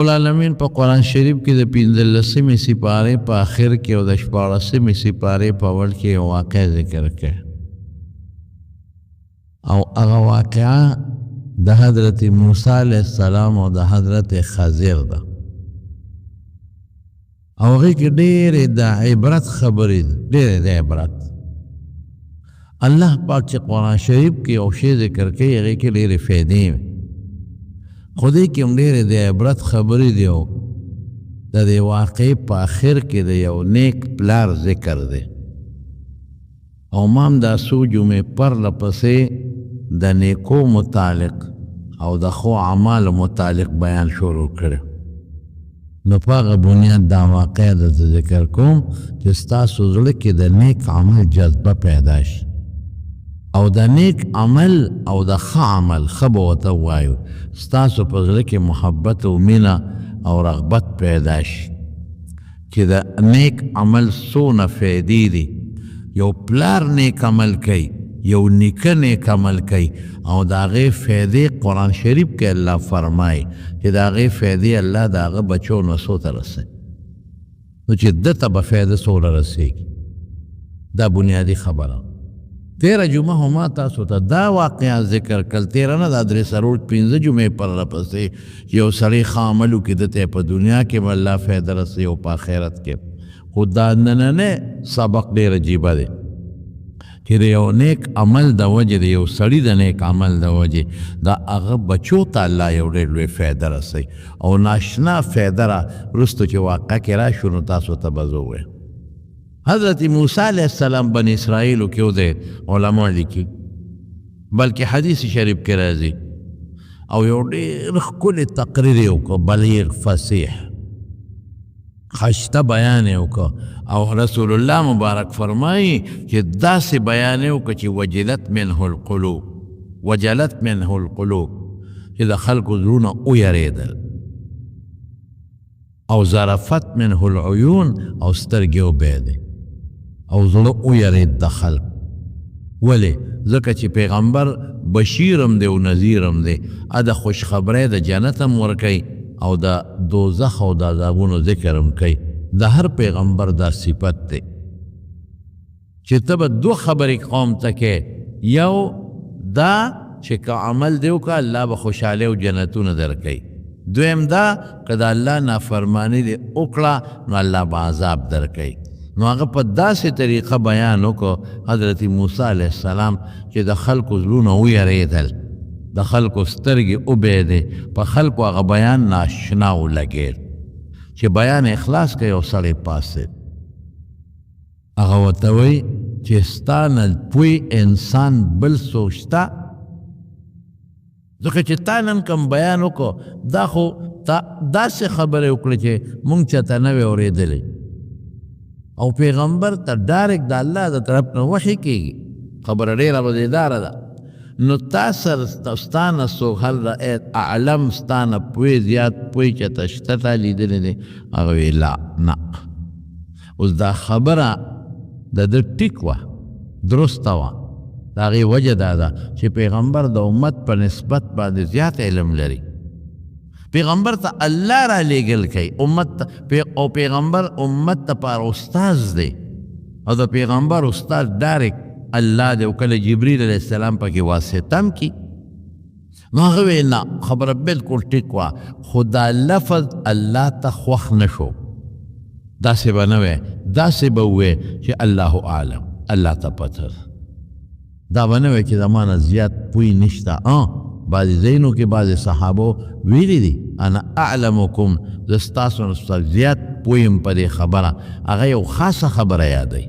العالمین په قرآن شریف کې د 15مې سپارې په آخر کې او د 16مې سپارې په اول کې یو واقعه ذکر کړ، او هغه واقعه د حضرت موسی علیه السلام او د حضرت خضر ده، او هغې کې ډېرې د عبرت خبرې دي، ډېرې د عبرت. الله پاک چې قرآن شریف کې یو شی ذکر کوي هغې کې ډېرې فایدې وي، خو دې کې هم ډېرې د عبرت خبرې دي، او د دې واقعې په آخر کې د یو نیک پلار ذکر دی. او ما هم دا څو جمعې پرله پسې د نیکو متعلق او د ښو اعمالو متعلق بیان شروع کړی، نو په هغه بنیاد دا واقعه درته ذکر کوم چې ستاسو زړه کې د نیک عمل جذبه پیدا شي، او د نیک عمل او د ښه عمل ښه به ورته ووایو، ستاسو په زړه کې محبت او مینه او رغبت پیدا شي چې د نیک عمل څونه فایدې دي. یو پلار نیک عمل کوي، یو نیکه نیک عمل کوي، او د هغې فایدې قرآن شریف کې الله فرمایي چې د هغې فایدې الله د هغه بچو نسو ته رسوي، نو چې ده ته به فایده څومره رسېږي. دا بنیادي خبره. تېره جمعه هم ما تاسو ته دا واقعه ذکر کړل، تېره نه دا درې څلور پنځه جمعې پرله پسې چې یو سړی ښه عمل وکړي ده ته په دنیا کې به الله فایده رسوي او په آخرت کې. خو دا نننی سبق ډېر عجیبه دی چې د یو نیک عمل د وجې، د یو سړي د نیک عمل د وجې د هغه بچو ته الله یو ډېر لوی فایده رسوي، او ناشنا فایده را وروسته چې واقع کې راشو نو تاسو ته به زه ووایم. حضرت موسی علیه السلام بني اسرائیلو کې دی، علما لیکي، بلکې حدیث شریف کې راځي، او یو ډېر ښکلی تقریر یې وکړ، بلیغ فصیح خشته بیان یې وکړ، او رسول الله مبارک فرمایي چې داسې بیان یې وکړ چې وجلت منه القلوب، وجلت منه القلوب، چې د خلکو زړونه ویرېدل، او ذرفت منه العیون، او سترګې وبهېدې، او زړه ویرېد د خلکو. ولې؟ ځکه چې پیغمبر بشیر هم دی او نذیر هم دی، د خوشخبری د جنت هم ورکوي او د دوزخ او د عذابونو ذکر هم کوي. د هر پیغمبر دا صفت دی چې ته به دوه خبرې قوم ته کوې، یو دا چې که عمل دې وکړه الله به خوشحالي او جنتونه درکوي، دویم دا که د الله نافرماني دې وکړه نو الله به عذاب درکوي. نو هغه په داسې طریقه بیان وکړو حضرت موسی علیه السلام چې د خلکو زړونه ویرېدل، د خلکو سترګې وبهېدې، په خلکو هغه بیان ناشنا ولګېد چې بیان اخلاص کوي او سړی پاڅېد. هغه ورته وایي چې ستا نه پوی انسان بل څوک شته، ځکه چې تا نن کوم بیان وکړو دا خو تا داسې خبرې وکړې چې مونږ چاته نه وې اورېدلې، او پیغمبر ته ډایرکټ د الله د طرف نه وحي کېږي، خبره ډېره مزېداره ده. نو تا سره ستا نه څوک هل رأیت اعلم، ستا نه پوی زیات پوی چاته شته تا لیدلی دی؟ هغه ویې لا نه. اوس دا خبره د ده ټیک وه، درسته وه، د هغې وجه دا ده چې پیغمبر د امت په نسبت باندې زیات علم لري، پیغمبر ته الله را لېږل کوي امت ته، او پیغمبر امت ته پاره استاذ دی، او د پیغمبر استاذ ډایرکټ الله دی، او کله جبریل علیه السلام پکې واسطه هم کړي. نو هغه ویل نه، خبره بالکل ټیک وه، خو دا لفظ الله ته خوښ نه شو، داسې به نه وی، داسې به ووایي چې الله اعلم، الله ته پته ده، دا به نه وی چې زما نه زیات پوی نشته. بعضې ځایونو کې بعضې صحابو ویلي دي انا اعلمکم، زه ستاسو نه زیات پوه یم په دې خبره، هغه یو خاصه خبره یادوي.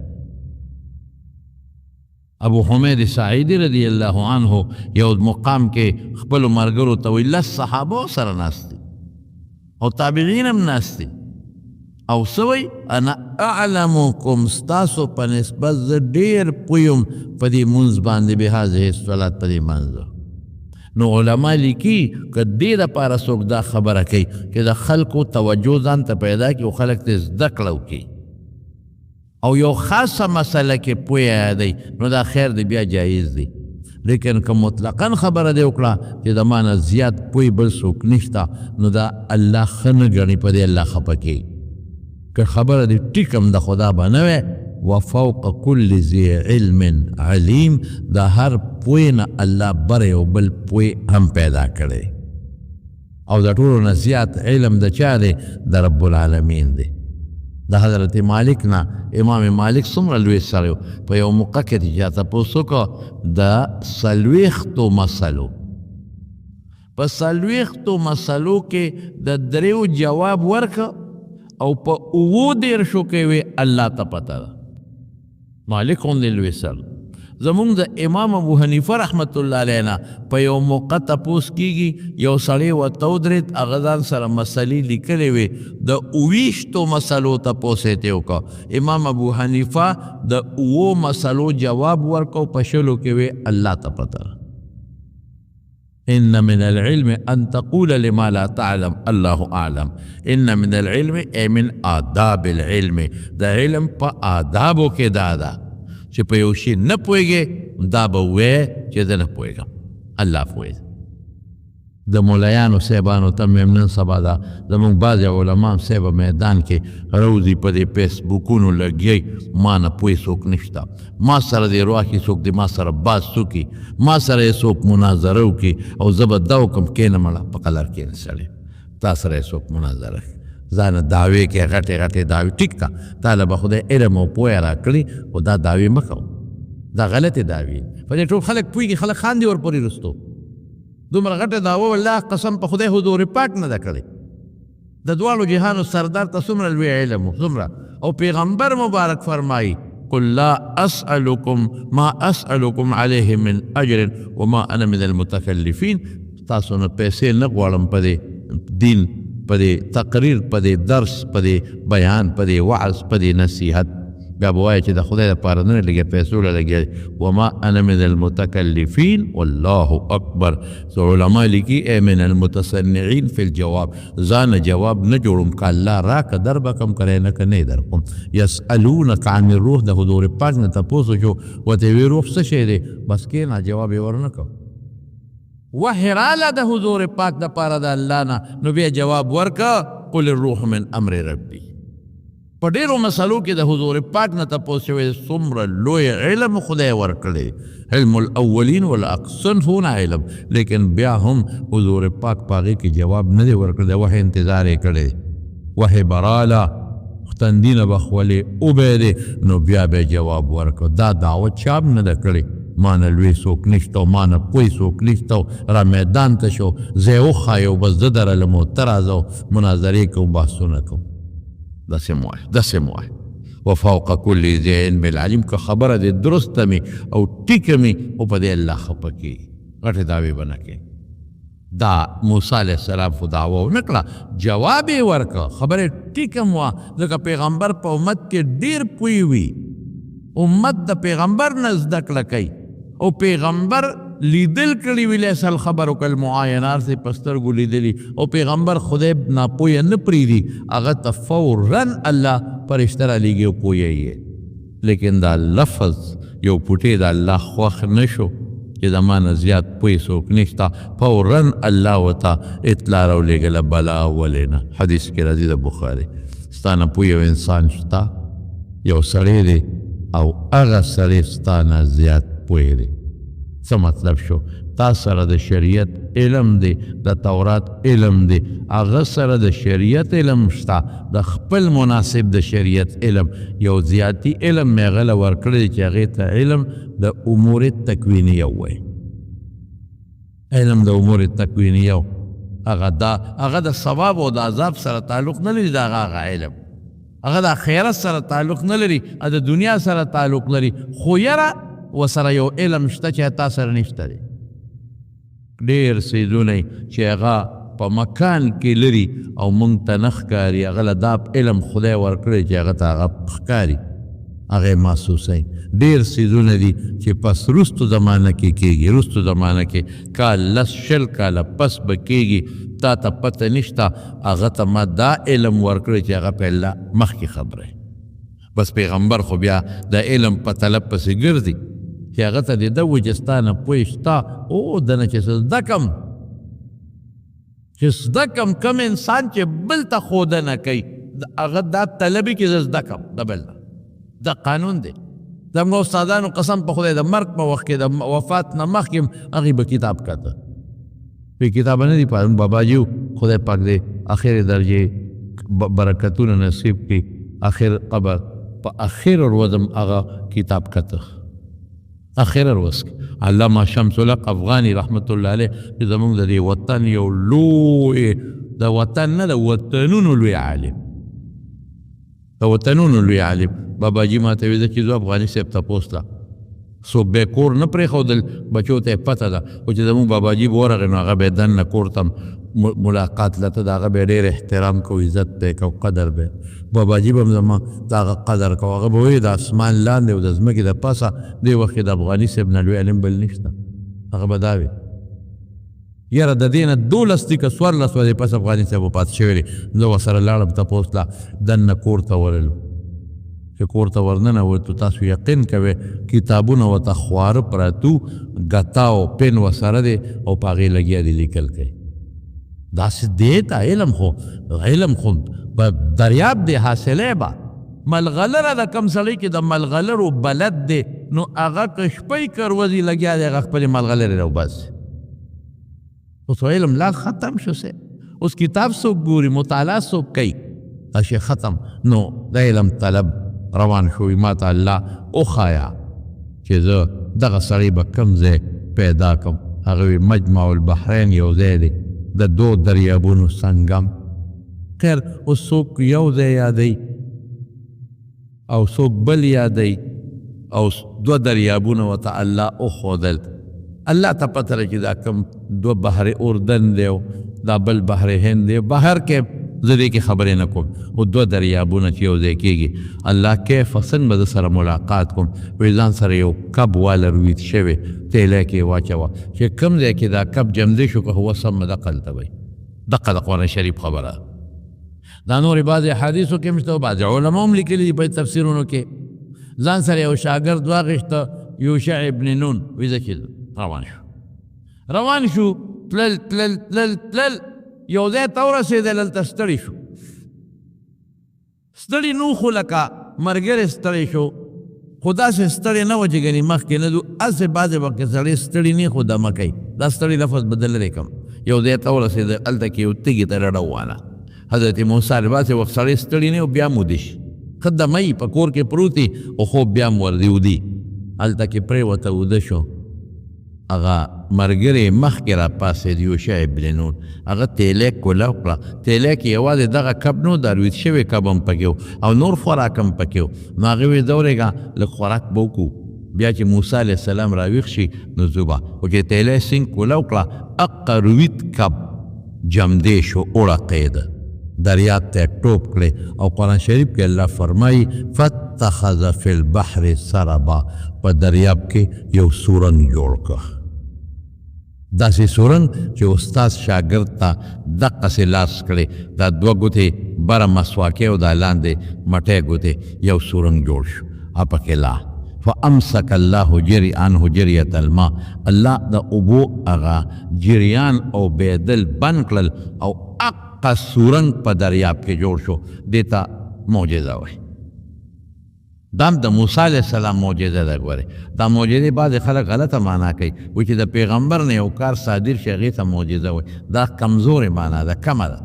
ابو حمید ساعدي رضی الله عنه یو مقام کې خپلو ملګرو ته وایي، لس صحابو سره ناست دي او تابعین هم ناست دي، او څه وایي؟ انا اعلمکم، ستاسو په نسبت زه ډېر پوه یم په دې مونځ باندې، بهذه الصلاة، په دې مونځ. نو علما لیکي که دې دپاره څوک دا خبره کوي چې د خلکو توجه ځان ته پیدا کړي او خلک ته زده کړه وکړي او یو خاصه مسله کې پوه یادوي، نو دا خیر دی، بیا جایز دی. لیکن که مطلقاً خبره دې وکړه چې د ما نه زیات پوه بل څوک نشته، نو دا الله ښه نه ګڼي، په دې الله خفه کېږي. که خبره دې ټیک هم د خدا به نه وی، وفوق كل ذي علم علیم، د هر پوه نه الله بر یو بل پوه هم پیدا کړی. او د ټولو نه زیات علم د چا دی؟ د رب العالمین دی. د حضرت مالک نه امام مالک څومره لوی سړی و، په یو موقع کې چې چا تپوس وکړ د څلوېښتو مسلو، په څلوېښتو مسلو کې د دریو جواب ورکړ او په 37 کې وی الله ته پته ده. مالک غوندې لوی سر. زمونږ د امام ابو حنیفه رحمت الله علیه نه په یو موقع تپوس کیږي، یو سړی ورته ودرېد، هغه ځان سره مسلې لیکلې وې، د 27 مسلو تپوس یې ترې وکړ. امام ابو حنیفه د 7 مسلو جواب ورکړ، په 20 کې وې الله ته پته ده. إن من العلم أن تقول لما لا تعلم الله أعلم. إن من العلم أي من آداب العلم، د علم په آدابو کې دا ده چې په یو شي نه پوهېږې دا به ووایې چې زه نه پوهېږم، الله پوهېږي. د مولایانو صاحبانو ته مې نن سبا دا زموږ بعضې علما صاحب میدان کې روزي په دې فیسبوکونو لګیي، ما نه پوه څوک نشته، ما سره دې رواښي څوک دې ما سره باز وکړي، ما سره یې څوک مناظره وکړي، او زه به دا وکړم، کښېنه مړه په قلار کښېنه سړی، تا سره یې څوک مناظره کړي، ځانه دعوې کوې، غټې غټې دعوې. ټیک ده، تا له به خدای علم او پوهه راکړي، خو دا دعوې مه کوه، دا غلطې دعوې. په دې ټول خلک پوهېږي، خلک خاندي ورپورې وروستو. دومره غټه دعوه والله قسم په خدای حضور پاک نه ده کړې. د دواړو جهانو سردار ته څومره لوی علم و، څومره. او پیغمبر مبارک فرمایي قل لا أسألكم ما أسألكم عليه من أجر وما أنا من المتكلفين. تاسو نه پیسې نه غواړم په دې دین، په دې تقریر، په دې درس، په دې بیان، په دې وعظ، په دې نصیحت. بیا به وایي چې د خدای دپاره نه لګیا، پیسو له لګیا. وما أنا من المتكلفين والله أكبر. علما لیکي ای من المتصنعين في الجواب، ځانه جواب نه جوړوم، که الله راکه در به کم، که نه که نه در کوم. يسألونك عن الروح، د حضور پاک نه تپوس وشو، ورته ویې روح څه شی دی؟ بس کښېنه، جواب یې ورنه کړ. وحی راله د حضور پاک دپاره د الله نه، نو بیا جواب ورکړه قل الروح من امر ربي. په ډېرو مسلو کې د حضور پاک نه تپوس شوی، څومره لوی علم خدای ورکړی، علم الاولین والاقصن هونه علم، لیکن بیا هم حضور پاک په هغې کې جواب نه دی ورکړی، د وحی انتظار یې کړی. وحی به راله، تندي نه به خولې وبهېدې، نو بیا به یې جواب ورکړ. دا دعوه چا هم نه ده کړې، ما نه لوی څوک نشته او ما نه پوه څوک نشته او را میدان ته شو، ځای وښایو، بس زه درلم او ته راځه او مناظرې کوم، بحثونه کوم. داسې مه وایه، داسې مه وایه. وفوق كل ذي علم علیم، که خبره دې درسته مي او ټیکه مي، خو په دې الله خفه کېږي، غټې دعوې به نه کوې. دا موسی علیه السلام خو دعوه ونه کړه، جواب یې ورکړ، خبره یې ټیکه هم وه، ځکه پیغمبر په امت کې ډېر پوه وي، امت د پیغمبر نه زده کړه کوي، او پیغمبر لیدل کړي وي، لیس الخبر کالمعاینه، هر څه یې په سترګو لیدلي، او پیغمبر خدای ناپوهه نه پرېږدي، هغه ته فوراً الله فرشته رالیږي او پوهه یې. لیکن دا لفظ یو پوټی د الله خوښ نه شو چې د ما نه زیات پوه څوک نشته، فوراً الله ورته اطلاع راولېږله، بلا ولې نه. حدیث کې راځي د بخاري، ستا نه پوه یو انسان شته، یو سړی دی، او هغه سړی ستا نه زیات پوه دی. څه مطلب شو؟ تا سره د شریعت علم دی، د تورات علم دی، هغه سره د شریعت علم شته، د خپل مناسب د شریعت علم، یو زیاتی علم مې هغه له ورکړی چې هغې ته علم د امور تکوینیه ووایي. علم د امور تکوینیه هغه دا هغه د ثواب او د عذاب سره تعلق نه لري، دا هغه علم هغه د آخرت سره تعلق نه لري، د دنیا سره تعلق لري، خو یره وسره یو علم شته چې تا سره نشته دی. ډېر څیزونه چې هغه په مکان کې لري او مونږ ته نه ښکاري، هغه له دا علم خدای ورکړی چې هغه ته هغه ښکاري، هغه یې محسوسوي. ډېر څیزونه دي چې پس وروستو زمانه کې کېږي، وروستو زمانه کې کال 10 20 کاله پس به کېږي، تا ته پته نشته، هغه ته ما دا علم ورکړی چې هغه په الله مخکې خبره. بس پیغمبر خو بیا د علم په طلب پسې ګرځي، چې هغه ته دې ده ووایي چې ستا نه پوه شته او دنه چې څه زده کم، چې زده کم. کوم انسان چې بل ته ښودنه کوي هغه دا طلبي کې زه زده کم د بل نه، دا قانون دی. زموږ استادانو قسم په خدای د مرګ په وخت کې، د وفات نه مخکې هغې به کتاب کاته، په کتاب نه دی پاره. باباجي خدای پاک دې اخرې درجې برکتونه نصیب کړي، اخر قبر په اخر ورځ هم هغه کتاب کاته، اخر ورځ. علامه شمس الحق افغاني رحمت الله علیه چې زموږ د دې وطن یو لوی، د وطن نه د وطنونو لوی عالم، د وطنونو لوی عالم، باباجي ما ته ویل چې زه افغاني صاحب تپوس ته څوک به کور نه پرېښودل، بچو ته یې پته ده، خو چې زموږ باباجي به ورغی نو هغه به یې دننه کور ته ملاقات لته، د هغه به یې ډېر احترام کو، عزت به یې کو، قدر به یې. باباجي به هم زما د هغه قدر کو، هغه به وایي د اسمان لاندې او د ځمکې د پاسه دې وخت کې د افغاني صاحب نه لوی عالم بل نشته. هغه به دا وي یاره د دې نه 12 دي که 14 ورځې پس افغاني صاحب وفات شوی دی. زه ورسره لاړم تپوس له، دننه کور ته ورغلو، چې کور ته ورننوتو تاسو یقین کوئ کتابونه ورته خواره پراتو، ګتا او پین ورسره دی او په هغې لګیا دی لیکل کوي. داسې دی ته علم، خو علم خو په دریاب دی حاصلې به ملغلره د کم سړی کې د ملغلرو بلد دی، نو هغه که شپې کروزي لګیا دی هغه خپلې ملغلرې راوباسي. اوس علم لا ختم شو سه، اوس کتاب څوک ګوري، مطالعه څوک کوي، دا شی ختم. نو د علم طلب روان شوی. ما ته الله وښایه چې زه دغه سړی به کوم ځای پیدا کړم. هغه وی مجمع البحرین یو ځای دی د دوو دریابونو سنګم. خیر اوس څوک یو ځای یادوي او څوک بل یادوي، او دوه دریابونه ورته الله وښودل. الله ته پته ده چې دا کوم دوه بحر اردن دی او دا بل بحر هند دی، بهر کې زه دې کې خبرې نه کوم، خو دوه دریابونه چې یو ځای کېږي، الله کیف څنګه به زه سره ملاقات کوم. وایي ځان سره یو کب واله رویت شوی تیلی کې یې واچوه، چې کوم ځای کې دا کب جمدی شو که هو سمه دقلته وي. دقه د قرآن شریف خبره. دا نورې بعضې احادیثو کې هم شته، بعضې علما هم لیکلي دي په تفسیرونو کې. ځان سره یو شاګرد واخیسته، یوشع ابن نون، وایي زه چې روان شو، روان شو، تلل تلل تلل تلل، یو ځای ته ورسېدل، هلته ستړي شو. ستړي نو خو لکه ملګری ستړی شو، خو داسې ستړی نه و چې ګنې مخکې نه ځو، هسې بعضې وخت کې سړی ستړي نه خو دمه کوي. دا ستړي لفظ بدل لرې کړم. یو ځای ته ورسېدل، هلته کې یو تږي ته ډډه وواله. حضرت موسی علیه بعضې وخت سړی ستړي نه او بیا هم ویده شي، ښه دمه یي په کور کې پروت وي خو خوب بیا هم ورځي ودي. هلته کې پرېوته وده شو. هغه ملګری مخکې راپاڅېد، یوشع ابن نون، هغه تیلی کوله کړه. تیلی کې یوازې دغه کب نه و، دا رویت شوی کب هم پکې و او نور خوراک هم پکې و. نو هغه ویې ځه ورېږه لږ خوراک به وکړو، بیا چې موسی علیه السلام راویښ شي نو ځو به. خو چې تیلی سینګ کوله وکړه، هقه رویت کب جمدې شو، وړقېده، دریاب ته یې ټوپ کړې. او قرآن شریف کې الله فرمایي فاتخذ فی البحر سربا، په دریاب کې یو سورنګ جوړ کړ. داسې سورنګ چې استاد شاګرد ته دقسې لاس کړې، دا دوه ګوتې بره مسواکې او دا لاندې مټې ګوتې، یو سورنګ جوړ شو. پکې لا فامسک الله جری عنه جریة الماء، الله د اوبو هغه جریان او بېدل بند کړل او هقه سورنګ په دریاب کې جوړ شو. دې ته معجزه وایي. دا هم د موسی علیه السلام معجزه ده. ګورې دا معجزې بعضې خلک غلطه معنا کوي، وایي چې د پیغمبر نه یو کار صادر شي هغې ته معجزه وایي. دا کمزورې معنا ده، کمه ده.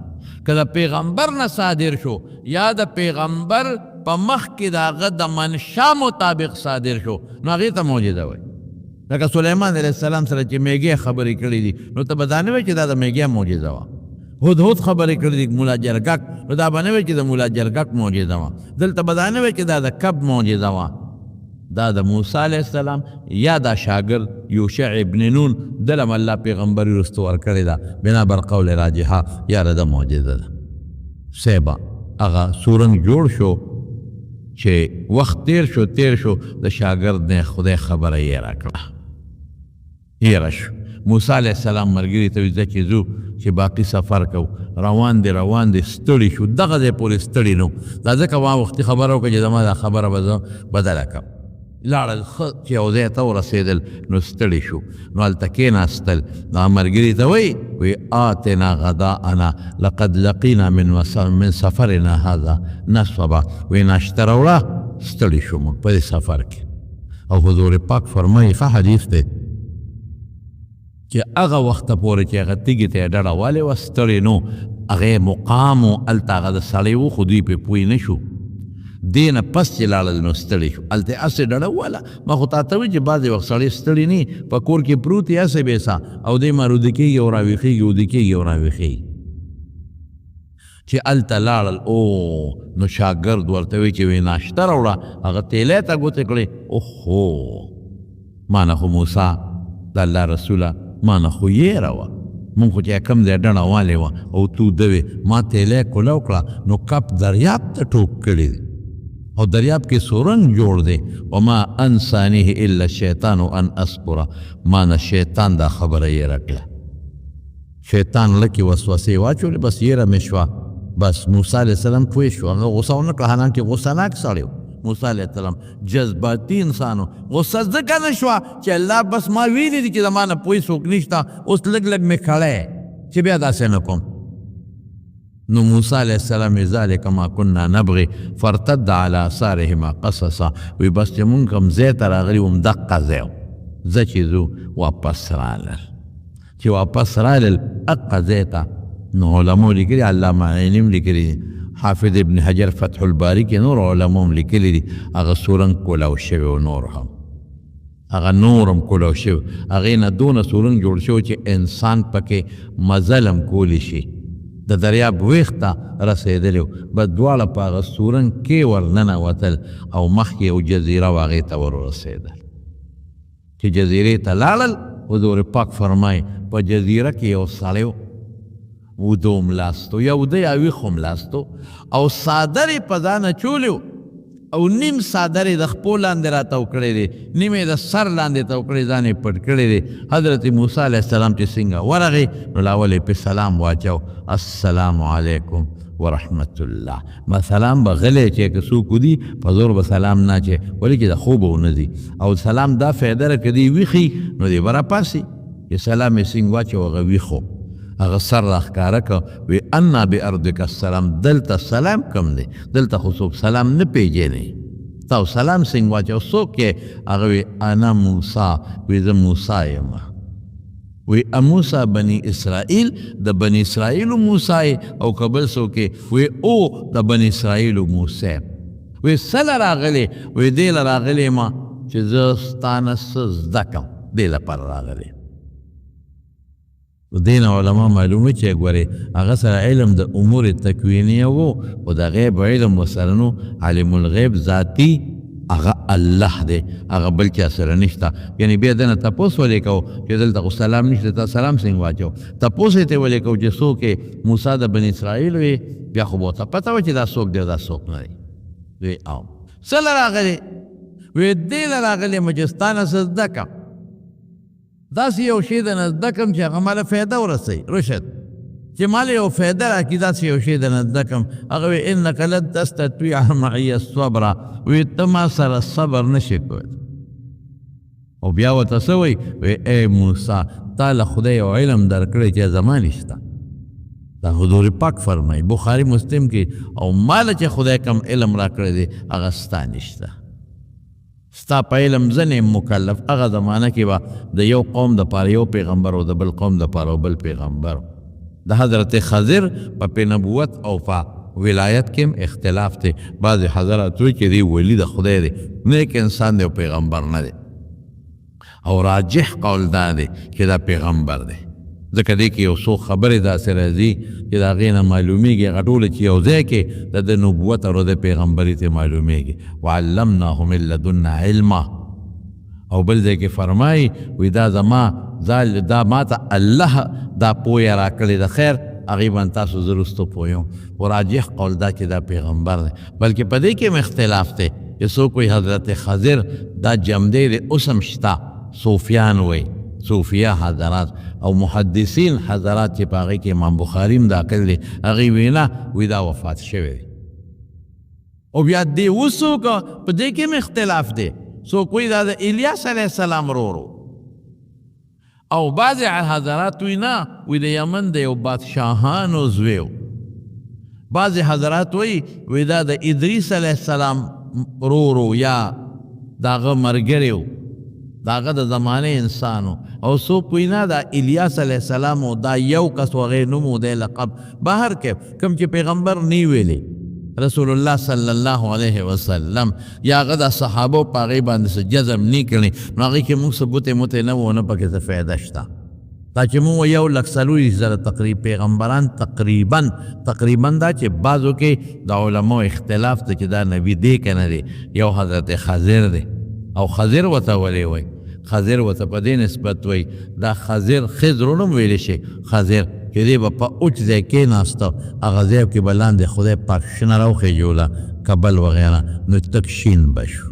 که د پیغمبر نه صادر شو یا د پیغمبر په مخ کې د هغه د منشا مطابق صادر شو نو هغې ته معجزه وایي. لکه سلیمان علیه السلام سره چې میږی خبرې کړې دي، نو ته به دا نه وایې چې دا د میږی معجزه وه. هدهد خبرې کړې دي مولا جرګک، نو دا به نه وایې چې د مولا جرګک معجزه وه. دلته به دا نه وایې چې دا د کب معجزه وه. دا د موسی علیه السلام یا دا شاګرد یوشع ابن نون دلم الله پیغمبري وروسته ورکړې ده، بنا بر قول راجحه یا د معجزه ده. صاحبه هغه سورنګ جوړ شو، چې وخت تیر شو تیر شو، د شاګرد نه خدای خبره یې راکړه، هېره شو. موسی علیه السلام ملګري ته ویل ځه چې ځو چې باقي سفر کوو. روان دی روان دی، ستړي شو، دغه ځای پورې ستړي نو. دا ځکه ما وختي خبره وکړه چې زما دا خبره به زه بدله کړم. لاړل، ښه چې یو ځای ته ورسېدل نو ستړي شو، نو هلته کېناستل. نو ملګري ته وایي، وی آتنا غداءنا لقد لقینا من سفرنا هذا نصبا. وی ناشته راوړه، ستړي شو موږ په دې سفر کې. او حضور پاک فرمایي، ښه حدیث دی، چې هغه وخته پورې چې هغه تیږې ته یې ډډه والې وه ستړی نو هغې مقام و، هلته هغه د سړی و، خو دوی پرې پوه نه شو. دې نه پس چې لاړل نو ستړي شو، هلته یې هسې ډډه وواله. ما خو تا ته ویل چې بعضې وخت سړی ستړي نه، په کور کې پروت یې هسې بې سا او دې مار وده کېږي او راویښېږي، وده کېږي او راویښېږي. چې هلته لاړل او نو شاګرد ورته وی چې وی ناشته راوړه، هغه تیلی ته ګوتې کړې، اوهو ما نه خو موسی د الله رسوله ما نه خو یېره وه، مونږ خو چې کوم ځای ډڼه والې وه او تو ده وې، ما تیلی کوله وکړه نو کپ دریاب ته ټوپ کړی دی او دریاب کې سورنګ جوړ دی، وما انسانیه الا الشیطان ان اذکره، ما نه شیطان دا خبره یېره کړه، شیطان لکې وسوسې واچولې، بس یېره مې شوه. بس موسی علیه السلام پوه شو، هغه غوسه ونه کړه، حالانکه غوسه ناک سړی و موسی علیه السلام، جذباتي انسان و. غوسه ځکه نه شوه چې الله بس ما ویلي دي چې زما نه پوه څوک نشته، اوس لږ لږ مې کړی چې بیا داسې نه کوم. نو موسی علیه السلام ذلک ما كنا نبغي فارتد على آثارهما قصصا، وی بس چې مونږ کوم ځای ته راغلي وم دقه ځای و، ځه چې ځو واپس رالل. چې واپس رالل اقه ځای ته، نو علماو لیکلي، علامه عیني هم لیکلي دي، حافظ ابن حجر فتح الباري کې نور علماو هم لیکلي دي، هغه سورنګ کولاو شوی و، نور هم هغه نور هم کولاو شوی، هغې نه دونه سورنګ جوړ شوی چې انسان پکې مزل هم کولی شي. د دریاب ویښ ته رسېدلی و، بس دواړه په هغه سورنګ کې ورننوتل او مخکې یو جزیره وه هغې ته ورورسېدل. چې جزیرې ته لاړل، حضور پاک فرمایي په جزیره کې یو سړی و، وده ملاستو، یا وده یا ویښ ملاستو، او څادر یې په ځان اچولی و، او نیم څادر یې د خپو لاندې راتاو کړی دی، نیم یې د سر لاندې تاو کړی، ځان یې پټ کړی دی. حضرت موسی علیه السلام چې څنګه ورغی نو لاول یې پې سلام واچو، السلام علیکم ورحمت الله. ما سلام به غلی چې که څوک ودي په زور به سلام نه اچوي، ولې چې د خوبه ونه ځي، او سلام دا فایده ده که دی ویښي نو دی به راپاڅي. چې سلام یې څنګه واچو هغه ویښو، هغه سر راښکاره کړ، وی انا بارضک السلام، دلته سلام کم دی، دلته خو څوک سلام نه پیژني، تا سلام څنګه واچو، څوک یې؟ هغه وی انا موسی، وی زه موسی یم. وی موسی بني اسرائیل، د بني اسرائیل موسی او که بل څوک یې؟ وی او د بني اسرائیل موسی. وی څه له راغلی؟ وی دې له راغلی ما چې زه ستا نه څه زده کړم، دې لپاره راغلی. دین علماء معلومه چې ګورې هغه سره علم د امور تکوینیه وو، خو د غیب علم ورسره نو، عالم الغیب ذاتی هغه الله دی، هغه بل چا سره نشته. یعنی بیا دنه تپوس ولې کو چې دلته خو سلام نشته، تا سلام څنګه واچو؟ تپوس یې ترې ولې کو چې څوک یې؟ موسی د بني اسرائیل وي، بیا خو به ورته پته وه چې دا څوک دی او دا څوک نه دی. وی او څه له راغلی؟ وی دې له راغلی یم چې ستا نه څه زده کړم، داسې یو شی درنه زده کړم چې هغه ماله فایده ورسوي، رشد چې ماله یو فایده راکړي، داسې یو شی درنه زده کړم. هغه وی انک لن تستطیع معي الصبر، وی ته ما سره صبر نه شې کولی. او بیا ورته څه وایي؟ وی ای موسی تا له خدای یو علم درکړی چې زما نشته. دا حضور پاک فرمایي بخاري مسلم کې، او ماله چې خدای کوم علم راکړی دی هغه ستا نشته، ستا په علم زه نه یم مکلف. هغه زمانه کې به د یو قوم دپاره یو پیغمبر او د بل قوم دپاره بل پیغمبر. د حضرت خضر په نبوت او په ولایت کې هم اختلاف دی، بعضې حضرات وایي چې دی ولی د خدای دی، نیک انسان دی او پیغمبر نه دی، او راجح قول دا دی چې دا پیغمبر دی، ځکه دې کې یو څو خبرې داسې راځي چې د هغې نه معلومیږي، هغه ټولې چې یو ځای کې د ده نبوت او د پیغمبري ته معلومیږي. وعلمناه من لدنا علما. او بل ځای کې فرمایي وی دا زما دا ما ته الله دا پوهه راکړې ده، خیر هغې باندې تاسو زه وروسته پوه یم. خو راجح قول دا چې دا پیغمبر دی، بلکې په دې کې هم اختلاف دی چې څوک وایي حضرت خضر دا جمدی دی اوس هم شته، صوفیان وایي، صوفیه حضرات او محدثین حضرات چې په هغې کې امام بخاري هم داخل دی، هغې وینا وی دا وفات شوی دی. او بیا دې وڅوک په دې کې هم اختلاف دی، څوک وایي دا د الیاس علیه السلام ورور و. او بعضې حضرات وایي نه، وایي د یمن د یو بادشاهانو زوی و. بعضې حضرات وایي وایي دا د ادریس علیه السلام ورور و یا د هغه ملګری و، د هغه د زمانې انسان و. او څوک وایي نه، دا الیاس علیه السلام و، دا یو کس و، هغې نوم و، دی لقب. بهر کې کوم چې پیغمبر نه ویلی رسول الله صلی الله علیه وسلم یا هغه د صحابو په هغې باندې څه جزم نه کړي، نو هغې کې موږ څه بوتې موتې نه وو، نه پکې څه فایده شته. دا چې موږ 1,24,000 تقریب پیغمبران تقریبا دا چې بعضو کې د علماو اختلاف دی چې دا نبی دی که نه دی. یو حضرت خضر دی، او خضر ورته ولې وایي؟ خضر ورته په دې نسبت وایي، دا خضر خضر هم ویلی شي، خضر چې دی به په اوچ ځای کېناسته، هغه ځای کې به لاندې خدای پاک شنه راوخېژوله، کبل وغیره، نو تک شین به شو.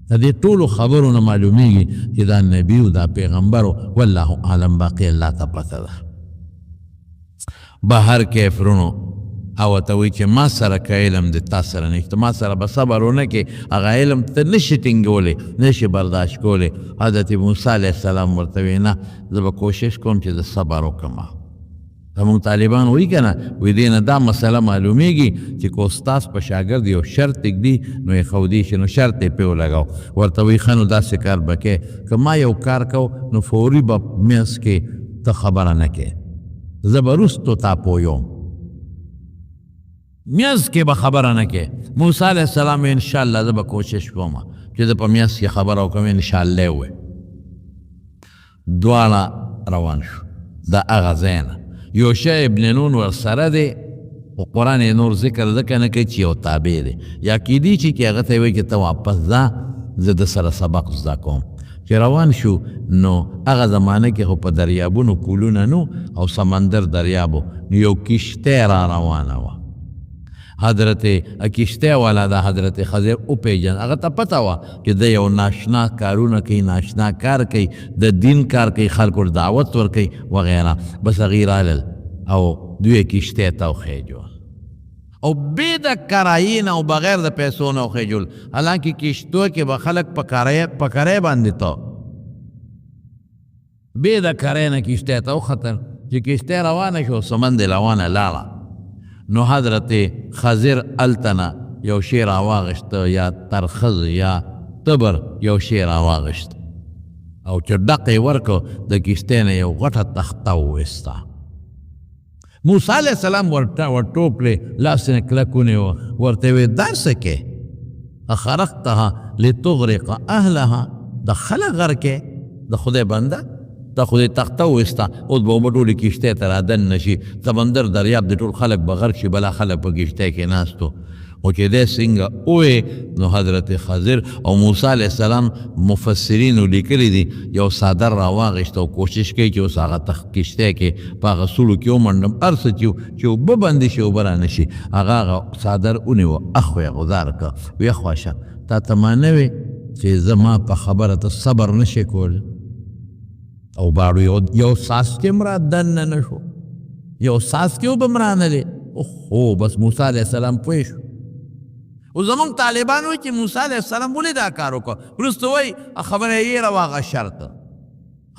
د دې ټولو خبرو نه معلومیږي چې دا نبی او دا پیغمبر و، والله اعلم، باقي الله ته پته ده. بهر کیف ورونو او ته وایي چې ما سره که علم دی تا سره نشته، ما سره به صبر ونه کړې، هغه علم ته نشي ټینګولی، نشي برداشت کولی. حضرت موسی علیه السلام ورته وایي نه، زه به کوشش کوم چې زه صبر وکړم. زموږ طالبان وایي که نه، وایي دې نه دا مسله معلومیږي چې که استاد په شاګرد یو شرط ږدي نو یې ښودی شي، نو شرط یې پرې ولګاو، ورته وایي ښه نو داسې کار به کوې، که ما یو کار کو نو فوري به منځ کې ته خبره نه کوې، زه به وروستو تا پویوم، منځ کې به خبره نه کوې. موسی علیه السلام وایي انشاءالله زه به کوشش کوم چې زه په منځ کې خبره وکړم، انشاءالله یې ووایي. دواړه روان شو د هغه ځای نه. یوشع ابن نون ورسره دی، خو قرآن یې نور ذکر ځکه نه کوي چې یو تابع دی، یا کیدی چې که هغه ته یې وایي چې ته واپس ځه، زه د سره سبق زده کوم. چې روان شو نو هغه زمانه کې خو په دریابونو کولونه نو او سمندر دریابو، نو یو کشتی را روانه وه. حضرت کشتی والا د حضرت خضر وپېژند، هغه ته پته وه چې دی یو ناشنا کارونه کوي، ناشنا کار کوي، د دین کار کوي، خلکو ته دعوت ورکوي وغیره. بس هغوی رالل او دوی کشتی ته وخېژول، او بې د کرایې نه او بغیر د پیسو نه وخېژول. حالانکه کشتو کې به خلک په کرایه باندې ته بې د کرایې نه کشتی ته وختل. چې کشتی روانه شو، سمند روانه لاړه، نو حضرت خضر هلته یو شی راواغېسته، یا ترخز یا تبر یو شی راواغېست، او چې ډق یې ورکړ د کښتۍ نه یو غټه تخته وویسته. موسی علیه السلام ورټوپ کړې، لاس یې کلک ونیوه، ورته یې ویل دا څه کوې؟ اخرقتها لتغرق اهلها، د خلک غرق کې د خدای بنده، د خدای تخته وویسته، اوس به اوبه ټولې کښتۍ ته رادننه شي، سمندر دریاب د ټول خلک به غرق شي، بلا خلک په کښتۍ کې ناست وو. خو چې دی څنګه ووی نو حضرت خضر او موسی علیه السلام مفسرینو لیکلي دي یو څادر راواغېست او کوشش کوي چې اوس هغه تخت کښتۍ کې په هغه سوړو کې ومنډم، هر څه چې اوبه بندې شي اوبه رانه شي. هغه هغه څادر ونیوه، اخوا یې غوځار کړ، وی اخوا شه، تا ته ما نه وې چې زما په خبره ته صبر نه شې کولی؟ او باړو یو څاڅکی هم را دننه نه شو، یو څاڅکی اوبه هم رانه. خو بس موسی علیه السلام پوه شو. او زمونږ طالبان وایي چې موسی علیه السلام ولې دا کار وکړ؟ وروسته وایي خبره یې هېره وه هغه شرط.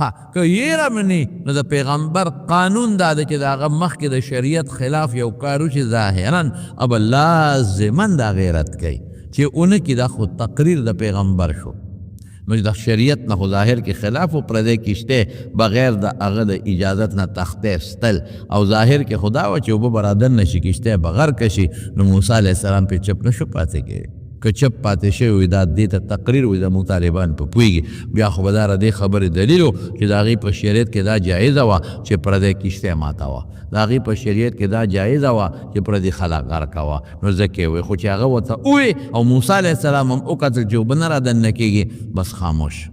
ها که هېره مني نو د پیغمبر قانون دا دی چې د هغه مخکې د شریعت خلاف یو کار وشي ظاهرا او به لازما دا غیرت کوي چې ونه کړي، دا خو تقریر د پیغمبر شو. نو د شریعت نه خو ظاهر کې خلاف و، پردی کښتی بغیر د هغه د اجازت نه تخته ستل، او ظاهر کې خو دا وه چې اوبه به رادننه شي، کښتی به غرقه شي. نو موسی علیه السلام پرې چپ نه شو پاتې کېدی. که چپ پاتې شوی وي دا دې ته تقریر وي، زموږ طالبان په پوهېږي. بیا خو به دا د دې خبرې دلیل و چې د هغې په شریعت کې دا جایزه وه چې پردی کښتی ماته وه، د هغې په شریعت کې دا جایزه وه چې پردي خلک غرقه وه، نو ځکه یې وویل. خو چې هغه ورته وویل او موسی علیه السلام هم وکتل چې اوبه نه رادننه کېږي، بس خاموش.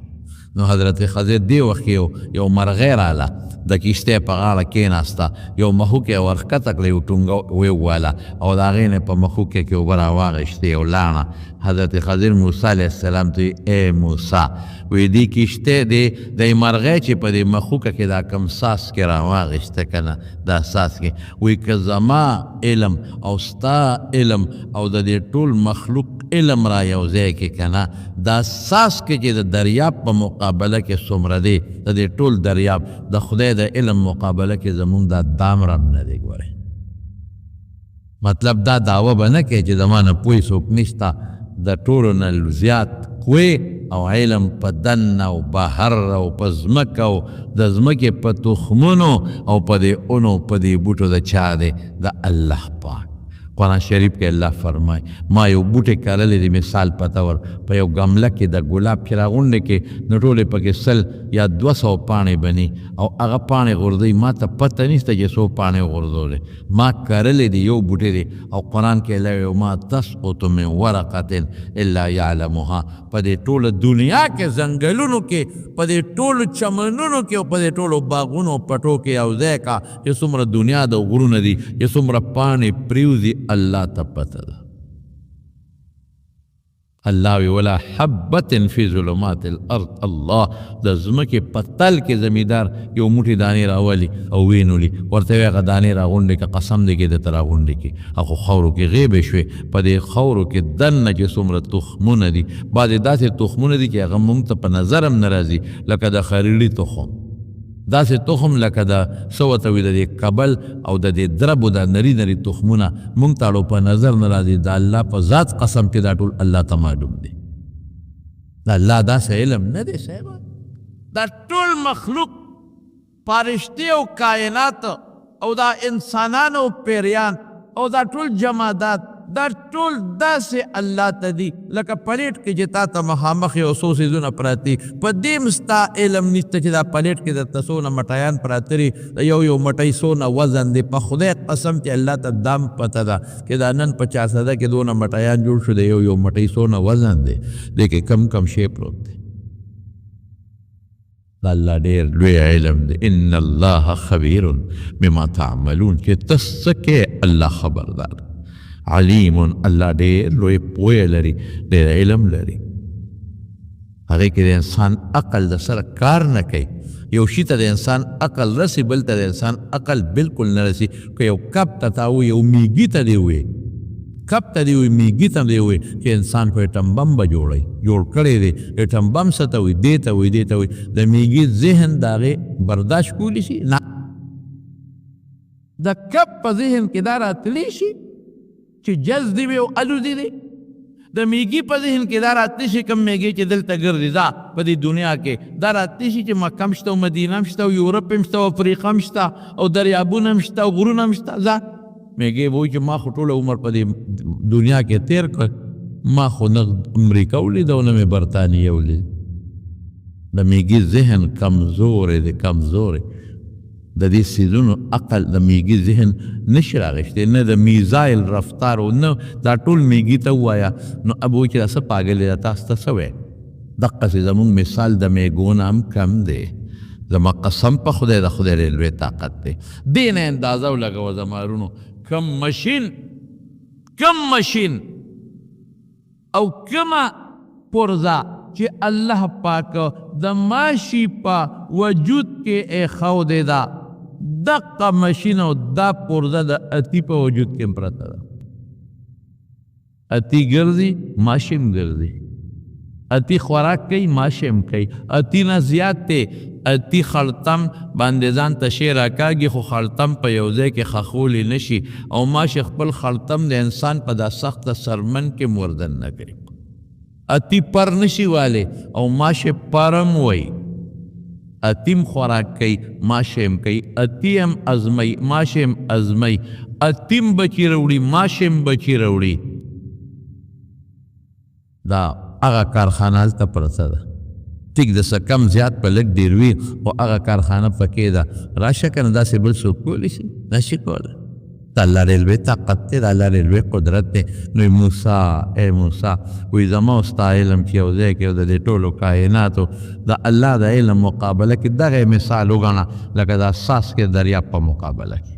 نو حضرت خضر دی وخت یو یو مرغۍ راله، د کښتۍ په غاړه کېناسته، یو مخوکی یې ورښکته کړه، یو ټونګه ویې او د هغې نه په مخوکې کې اوبه راواخیستې او لاړه. حضرت خضر موسی علیه السلام ته، ای موسی، وی دې کښتۍ دې د مرغۍ چې په دې مخوکه کې دا کم څاڅکی راواخیسته که نه، دا څاڅکی، وی که زما علم او ستا علم او د دې ټول مخلوق علم را یو ځای کې که نه، دا څاڅکی چې د دریاب په مقابله کې څومره دی، د دې ټول دریاب د خدای د علم مقابله کې زمونږ دا دامر هم نه دی. ګورئ، مطلب دا دعوه به نه کوي چې زما نه پوه څوک نشته. د ټولو نه زیات قوی او علم په دننه او بهر او په ځمکه او د ځمکې په تخمونو او په دې اونو په دې بوټو د چا دی؟ د الله پاک. قرآن شریف کې الله فرمایي، ما یو بوټی کرلی دی، مثال په طور په یو ګمله کې د ګلاب چې راغونډې کې، نو ټولې پکې 100 یا 200 پاڼې بني او هغه پاڼې غورځوي. ما ته پته نشته چې څو پاڼې غورځولې، ما کرلی دی، یو بوټی دی. او قرآن کې الله وایي، ما تسقط من ورقة الا یعلمها. په دې ټوله دنیا کې، ځنګلونو کې، په دې ټولو چمنونو کې او په دې ټولو باغونو پټو کې یو ځای کا چې څومره دنیا د غرونه دي، چې څومره پاڼې پریوځي، الله ته پته ده. الله وی ولا حبة فی ظلمات الارض. الله د ځمکې په تل کې زمیندار یو موټی دانې راولي او وینولي، ورته وایي هغه دانې راغونډې که، قسم دې کې درته راغونډې کړي. هغه خاورو کې غیبې شوې. په دې خاورو کې دننه چې څومره تخمونه دي، بعضې داسې تخمونه دي چې هغه مونږ ته په نظر هم نه راځي، لکه د خریړي تخم، داسې تخم لکه د څه ورته وایي، د دې کبل او د دې دربو د نري نري تخمونه مونږ ته اړو په نظر نه راځي. د الله په ذات قسم چې دا ټول الله ته معلوم دی. د الله داسې علم نه دی صاحب. دا ټول مخلوق، فرشتې او کائنات او دا انسانان او پیریان او دا ټول جمادات، دا ټول داسې الله ته دي لکه پلیټ کې چې تا ته مخامخ یو څو څیزونه پراته دي، په دې هم ستا علم نشته چې دا پلیټ کې درته څونه مټایان پراته دي، د یو یو مټۍ څونه وزن دی. په خدای قسم چې الله ته دام پته ده چې دا نن په چارسده کې دونه مټایان جوړ شو، د یو یو مټۍ څونه وزن دی، دې کې کم کم شی پروت دی. دا الله ډېر لوی علم دی. ان الله خبیر بما تعملون، چې ته څه کوې الله خبردار، علیم، الله ډېر لوی پوهه لري، ډېر علم لري. هغې کې د انسان عقل د سره کار نه کوي. یو شي ته د انسان عقل رسي، بل ته د انسان عقل بالکل نه رسي. که یو کب ته تا ووایي، یو میږي ته دې ووایي، کب ته دې ووایي، میږي ته دې ووایي چې انسان خو اټم بم به جوړوي، جوړ کړی دی، اټم بم څه ته وایي، دې ته وایي، دې ته وایي، د میږي ذهن د هغې برداشت کولی شي؟ نه. د کب په ذهن کې دا راتلی شي چې جز دی وي او الوزي دی؟ د میږي په ذهن کې دا راتلی شي، کوم میږي چې دلته ګرځي دا په دې دنیا کې، دا راتلی شي چې مکه هم شته او مدینه هم شته او یورپ هم شته او افریقا هم شته او دریابونه هم شته او غرونه هم شته؟ ځه، میږی به وایي چې ما خو ټوله عمر په دې دنیا کې تېر کړ، ما خو نه امریکا ولیده او نه مې برتانیه ولید. د میږي ذهن کمزوری دی، کمزوری. د دې څیزونو عقل د میږي ذهن نشي راغشتی، نه د میزایل رفتار او نه دا ټول میږي ته ووایه نو اب وایي چې دا څه پاګلی ده، تاسو ته څه وایي؟ دقسې زموږ مثال د میږو نه هم کم دی. زما قسم په خدای، د خدای ډېر لوی طاقت دی. دې نه اندازه ولګوه زما وروڼو، کم مشین، کم مشین او کمه پرزه چې الله پاک د ماشي په وجود کې ایښودې ده، دقه مشین او دا پرزه د اتي په وجود کې پرته ده. اتي ګرځي، ماشي هم ګرځي، اتی خوراک کوي، ماشي هم کوي، اتی نه زیات دی. اتی خړتم باندې ځان ته شی راکاږي، خو خړتم په یو ځای کې ښخولی نه شي، او ماشي خپل خړتم د انسان په دا سخته سرمن کې مردن نه کوي. اتی پر نشي والی او ماشي پرم وایي. اتیم خوراک کوي، ماشي هم کوي، اتی هم ازموي، ماشي هم ازموي، اتیم بچي راوړي، ماشي هم بچي راوړي. دا هغه کارخانه هلته پرته ده، ټیک د څه کم زیات په لږ ډېر وي، خو هغه کارخانه پکې ده. راشه که نه، داسې بل څوک کولی شي؟ نه شي کولی. د الله ډېر لوی طاقت دی، د الله ډېر لوی قدرت دی. نو موسی، ای موسی، وایي زما او ستا علم چې یو ځای کې د دې ټولو کائناتو د الله د علم مقابله کې دغه مثال وګڼه لکه د څاڅکي دریاب په مقابله کې،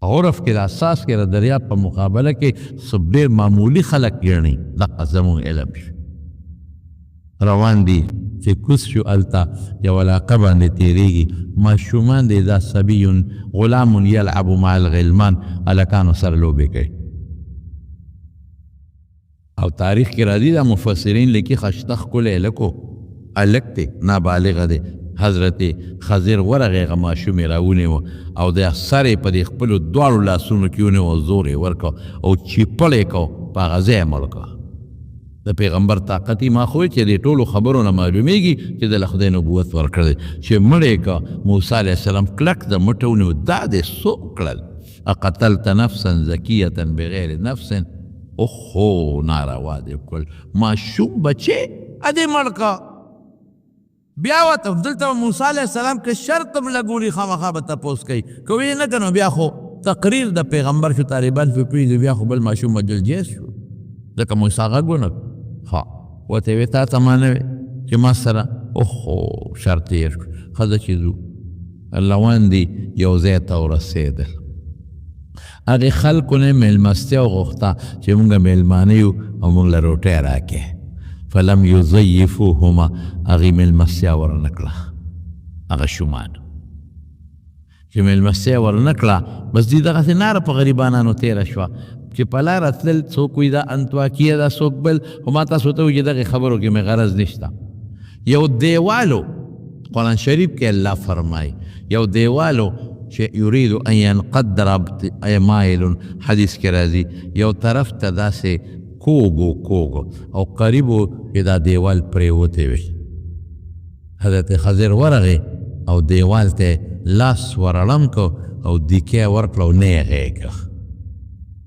عرف کې د څاڅکي د دریاب په مقابله کې څه ډېر معمولي خلک ګڼي، دقه زموږ علم شو. روان دي چې کوز شو، هلته یو علاقه باندې تېرېږي، ماشومان دی، دا صبي غلام یلعب مع الغلمان، هلکانو سره لوبې کوي. او تاریخ کې راځي، دا مفسرین لیکي، خشته ښکلی هلک و، هلک دی، نابالغه دی. حضرت خضر ورغی، هغه ماشوم یې راونیوه او د سر یې په دې خپلو دواړو لاسونو کې ونیوه، زور یې ورکړ او چیپړ یې کړ، په هغه ځای یې مړ کړ. د پیغمبر طاقت یې، ما خو چې دې ټولو خبرو نه معلومیږي چې د خدای نبوت ورکړی، چې مړ یې کړ. موسی علیه السلام کلک د مټه ونیو، دا دې څه وکړل؟ اقتلت نفسا زکیة بغیر نفس، اوخو ناروا دې وکړل، ماشوم بچی ادې مړ کړ. بیا ورته دلته موسی علیه السلام که شرط هم لګولي خامخا به تپوس کوي، که ویې نه کړه نو بیا خو تقریر د پیغمبر شو، طالبان پرې پرېږدي، بیا خو بل ماشوم وژل جایز شو، ځکه موسی غږ ونه کړ. ښه ورته یې ویې تا ته ما نه وې چې ما سره اوخو شرط تېر شو. ښځه چې ځو روان دي، یو ځای ته ورسېدل، هغې خلکو نه مېلمستیا وغوښته چې موږ مېلمانه یو او موږ له روټۍ راکړې. فلم یضیفوهما، هغې مېلمستیا ورنه کړه. هغه شومان چې مېلمستیا ورنه کړه، بس دوی دغسې ناره په غریبانانو تېره شوه چې په لاره تلل، څوک وایي دا انطواکیه ده، څوک بل، خو ما تاسو ته وویل چې دغې خبرو کې مې غرض نشته. یو دیوالو، قرآن شریف کې الله فرمایي، یو دیوالو چې یرید ان ینقد مایل، حدیث کې راځي، یو طرف ته داسې کوږو کوږو او قریبو چې دا دیوال پرېوتی وي. حضرت خضر ورغی او دیوال ته لاس ورړم کو او دیکې ورکړه او نیغ یې کړ،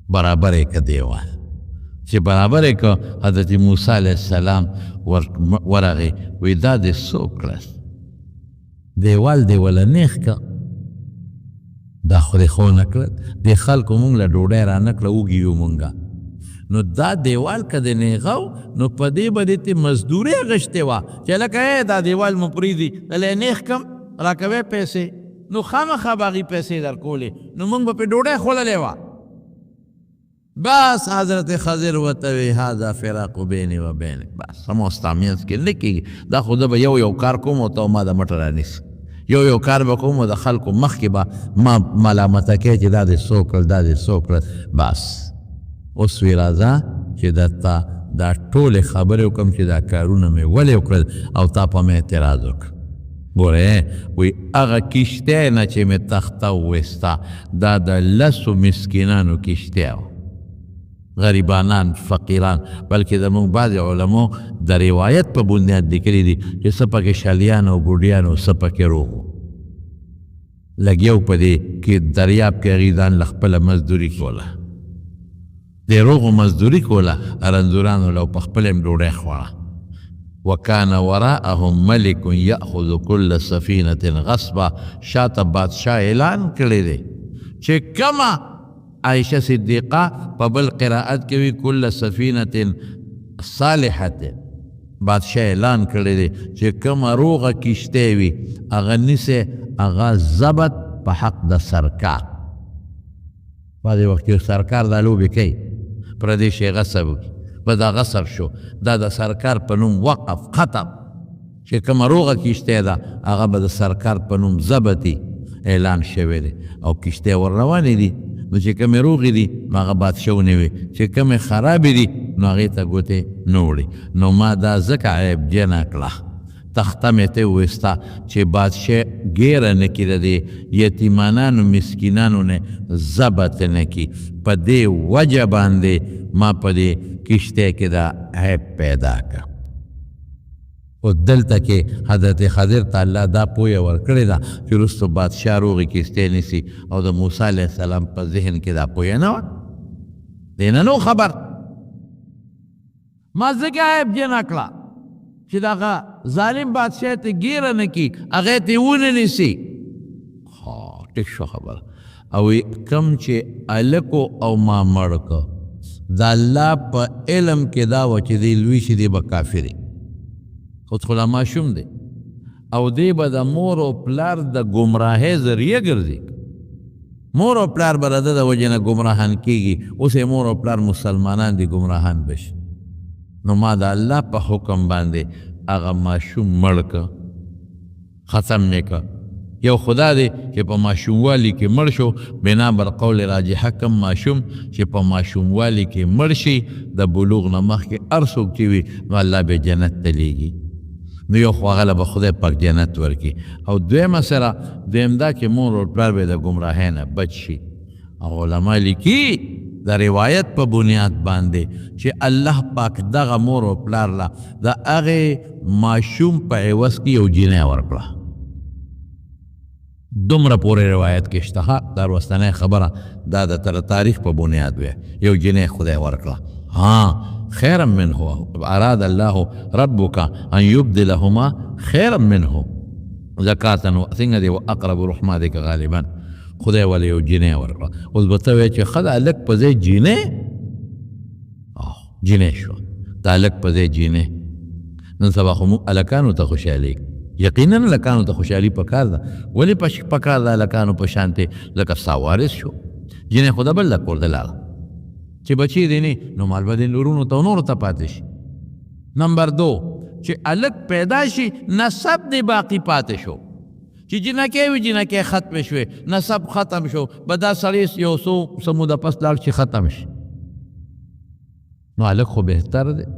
برابر یې کړ. دیوال چې برابر یې کړ، حضرت موسی علیه السلام ورغی، وایي دا دې څه وکړل؟ دیوال دې وله نیغ کړ، دا خو دې ښه ونه کړل، دې خلکو مونږ له ډوډۍ رانه کړه، وږي یو مونږه. نو دا دیوال که دې نیغه و نو په دې به دې ترې مزدوري اخیستې وه چې لکه ای دا دیوال مو پرېږدي، دله یې نیغ کړم راکوې پیسې، نو خامخا به هغوی پیسې درکولې، نو مونږ به پرې ډوډۍ خوړلې وه. بس حضرت خضر ورته وی هذا فراق بیني و بینک، بس زما او ستا منځ کې نه کېږي، دا خو زه به یو یو کار کوم او ته ما د مټه رانیسي، یو یو کار به کوم او د خلکو مخکې به ما ملامته کوې چې دا دې څه وکړل، دا دې څه وکړل. بس اوس وی راځه چې درته دا ټولې خبرې وکړم چې دا کارونه مې ولې وکړل او تا په مې اعتراض وکړ. ګوره وی هغه کښتۍ نه چې مې تخته وویسته، دا د لسو مسکینانو کښتۍ وه، غریبانان فقیران، بلکې زموږ بعضې علماو د روایت په بنیاد لیکلي دي چې څه پکې شلیان او ګوډیان او څه پکې روغ وو، لګیا وو په دې کې دریاب کې، هغوی ځان له خپله مزدوري کوله، دې روغو مزدوري کوله، رنځورانو له په خپله هم ډوډۍ خوړه. وکان وراءهم ملک یأخذ کل سفینة غصبا، شاته بادشاه اعلان کړی دی چې کمه عائشه صدیقه په بل قرائت کې وی کل سفینة صالحة، بادشاه اعلان کړی دی چې کومه روغه کښتۍ وي هغه نیسي، هغه ضبط په حق د سرکار. بعضې وخت کې سرکار دا لوبې کوي، پردې شی غصب وکړي، بس دا غصب شو، دا د سرکار په نوم وقف ختم، چې کومه روغه کښتۍ ده هغه به د سرکار په نوم ضبطي اعلان شوی دی، او کښتۍ ور روانې دي، نو چې کومې روغې دي نو هغه بادشاه ونیوي، چې کومې خرابې دي نو هغې ته ګوتې نه وړي. نو ما دا ځکه عیب جنه کړه، تخته مې ته وویسته چې بادشاه ګیره نه کړي، د دې یتیمانانو مسکینانو نه ضبط نه کړي، په دې وجه باندې ما په دې کښتۍ کې دا عیب پیدا کړ. او دلته کې حضرت خضر ته الله دا پوهه ورکړې ده چې وروسته بادشاه روغې کښتۍ نیسي، او د موسی علیه السلام په ذهن کې دا پوهه نه وه، دې نه نو خبر. ما ځکه عیب جنه کړه چې دغه ظالم بادشاه ته ګیره نه کړي، هغه ته ونه نیسي. ښه ټیک شو خبره. او کم چې الکو او ما مړ که، د الله په علم کې دا وه چې دی لوی شي، دی به کافر وي، خو خو لا ماشوم دی، او دی به د مور او پلار د ګمراهۍ ذریعه ګرځي. مور او پلار به د ده د وجې نه ګمراهان کېږي. اوس یې مور او پلار مسلمانان دي، ګمراهان به شي. نو ما د الله په حکم باندې هغه ماشوم مړ که، ختم مې که. یو خدا دی چې په ماشوموالي کې مړ شو، بنا بر قول راجح کوم ماشوم چې په ماشوموالي کې مړ شي د بلوغ نه مخکې هر څوک چې وي، نو الله به جنت ته لیږي. نو یو خو هغه له به خدای پاک جنت ورکړي، او دویمه سره دویم دا چې مور او پلار به د ګمراهۍ نه بچ شي. او علما لیکي د روایت په بنیاد باندې چې الله پاک دغه مور او پلار له د هغې ماشوم په عوض کې یو جینۍ ورکړه. دومره پورې روایت کې شته. ها، دا وروستنۍ خبره دا د تر تاریخ په بنیاد وی، یو جینۍ خدای ورکړه. ها، خیرا منه اراد الله ربک ان یبدلهما خیرا منه زکاة څنګه دی اقرب رحمه دی که غالبا خدای ولې یو جینۍ ورکړه. اوس به ته وایې چې ښه د هلک په ځای جینۍ، جینۍ شوه، د هلک په ځای جینۍ. نن سبا خو موږ هلکانو ته خوشحالېږو، یقینا هلکانو ته خوشحالي پکار ده. ولې پکار ده هلکانو په شانتې؟ ځکه ستا وارث شو، جینۍ خو د بل د کور د لاړه چې بچی دی نه، نو مال به دې وروڼو ته او نورو ته پاتې شي. نمبر 2، چې هلک پیدا شي نسب دې باقي پاتې شو، چې جینکۍ وي جینکۍ ختمې شوې، نسب ختم شو، به دا سړی یو څو څه موده پس لاړ شي ختم شي، نو هلک خو بهتر دی،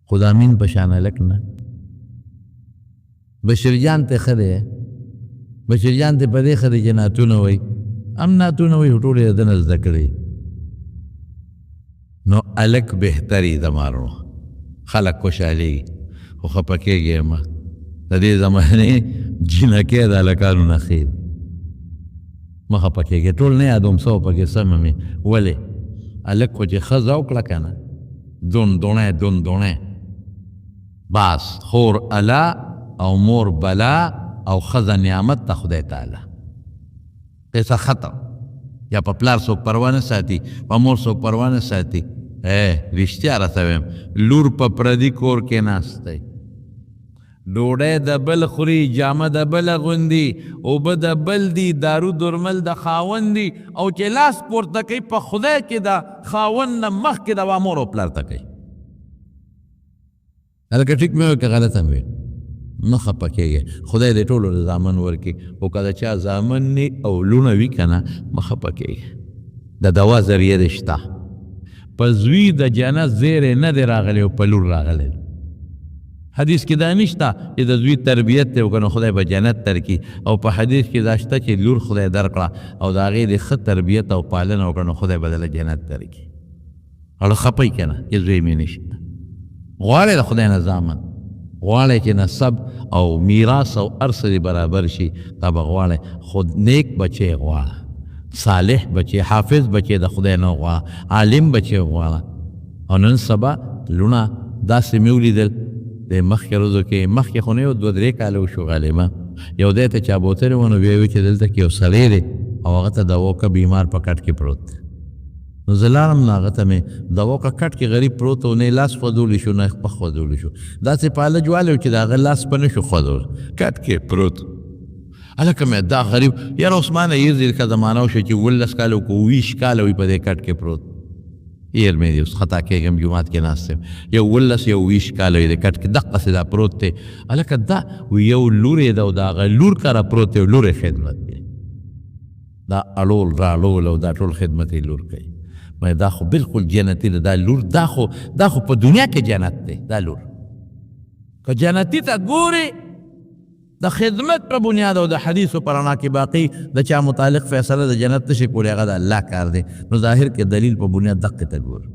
خو د امین په شان هلک نه. بشیر جان ته ښه دی، بشیر جان ته په دې ښه دی چې نعتونه وایي، هم نعتونه وایي، خو ټول یې د ده نه زده کړي. نو هلک بهتري د مارونو، خلک خوشحالېږي، خو خفه کېږي مه. د دې زمانې جینکۍ د هلکانو نه ښې دي، مه خفه کېږئ، ټول نه یادوم، څه پکې سمه مې. ولې هلک خو چې ښځه وکړه که نه، دون دوڼی دون دوڼی، بس خور الا او مور بلا او ښځه نعمت ته خدای تعالی، قصه ختم. یا په پلار څوک پروا نه ساتي، په مور څوک پروا نه ساتي. رښتیا راته وایم، لور په پردي کور کې ناست دی، ډوډۍ د بل خوري، جامه د بل اغوندي، اوبه د بل دي، دارو درمل د خاوند دي، او چې لاس پورته کوي په خدای کې د خاوند نه مخکې د مور او پلار ته کوي. هلکه ټیک مې وویل که غلطه مې وویل؟ مه خفه کېږئ، خدای دې ټولو له زامن ورکړي، خو که د چا زامن نی او لوڼه وي که نه، مه خفه کېږئ، د دوا ذریعه دې شته. په زوی د جنت زیری نه دی راغلی او په لور راغلی دی. حدیث کې دا نشته چې د زوی تربیت دی وکړه نو خدای به جنت درکړي، او په حدیث کې دا شته چې لور خدای درکړه او د هغې دې ښه تربیت او پالنه وکړه نو خدای به درله جنت درکړي. اړه خپه یې که نه چې زوی مې نشته، غواړی د خدای نه زامن، غواړی چې نسب او میراث او هر څه دې برابر شي، دا به غواړی، خو نیک بچی غواړه، صالح بچی، حافظ بچی د خدای نه غواړه، عالم بچی غواړه. او نن سبا لوڼه داسې مې ولیدل د مخکې ورځو کې، مخکې خو نه یو دوه درې کاله وشو غالبا، یو ځای ته چا بوتلی و، نو بیا یې وویل چې دلته کې یو سړی دی او هغه ته دوا وکړه، بیمار په کټ کې پروت دی. نو زه لاړم، نو هغه ته مې دوا وکړه، کټ کې غریب پروت و، نه یې لاس خوځولی شو نه یې پښه خوځولی شو، داسې پالج والی و چې د هغه لاس په نه شو خوځول، کټ کې پروت. هلکه مې دا غریب یاره اوس ما نه هېر دی، لکه زمانه وشوه چې 17 کاله که 20 کاله وي په دې کټ کې پروت، هېر مې دی اوس خطا کېږم، جومات کې ناست یم، یو 17 یو 20 کاله وي د کټ کې دقسې دا پروت دی. هلکه دا یو لور یې ده او د هغه لور کره پروت دی او لور یې خدمت کوي، دا اړول راړول او دا ټول خدمت یې لور کوي. مې دا خو بالکل جنتي ده، دا لور دا خو په دنیا کې جنت دی. دا لور که جنتي ته ګورې د خدمت په بنیاد او د حدیثو په رڼا کې باقي د چا متعلق فیصله د جنت نشي کولی، هغه د الله کار دی. نو ظاهر کې دلیل په بنیاد دقې ته ګوري.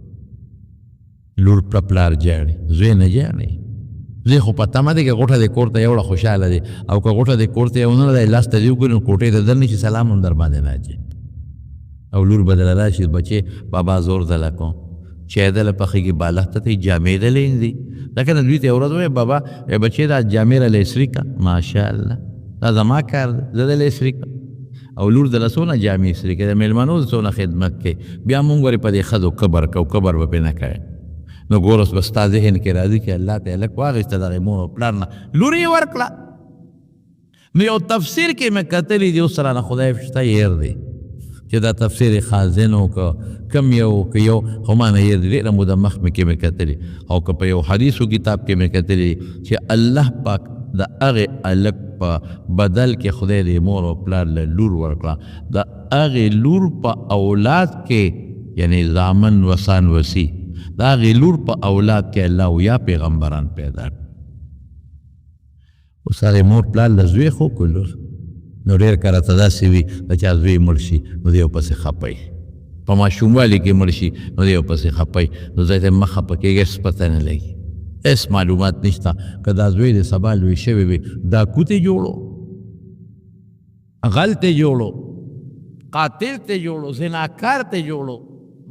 لور په پلار ژاړي، زوی نه ژاړي. زوی خو په تمه دی که غوټه دې کور ته یوړه خوشحاله دی، او که غوټه دې کور ته یو نه ده لاس ته دې وګوري نو کوټې ته درنه شي، سلام هم در باندې نه اچي. او لور به دله راشي، بچې بابا زور دله کوم، چای دله پخېږي، بالښت ته جامې دله اېنځي. دا که نه دوی ته یوه ورځ ووایي بابا ای بچې دا جامې راله استري کړه، ماشاءالله دا زما کار دی، زه دله استري کړم. او لور د له څونه جامې استري کوي، د مېلمنو د څونه خدمت کوي، بیا مونږ ورې په دې ښځو کبر کوو، کبر به پرې نه کوې. نو ګوره اوس به ستا ذهن کې راځي چې الله ته هلک واخیسته دغې مور او پلار نه لور یې ورکړه. نو یو تفسیر کې مې کتلي دي، اوس رانه خدای شته هېر دی چې دا تفسیر خازن و که کم یو که یو، خو ما نه هېر دی، ډېره موده مخکې مې کتلي، او که په یو حدیثو کتاب کې مې کتلي چې الله پاک د هغې هلک په بدل کې خدای دې مور او پلار له لور ورکړه، د هغې لور په اولاد کې یعنی زامن وسان وسی، د هغې لور په اولاد کې الله او یا پیغمبران پیدا کړ. اوس هغې مور پلار له زوی خو که لور، نو ډېر کله ته داسې وي د چا زوی مړ شي نو دی ورپسې خپه وي، په ماشوموالي کې مړ شي نو دی ورپسې خپه وي، نو زه ته مه خپه کېږه، هېڅ پته نه لګي، هېڅ معلومات نشته. که دا زوی دې سبا لوی شوی وي، ډاکو ترې جوړو، غل ترې جوړو، قاتل ترې جوړو، زناکار ترې جوړو،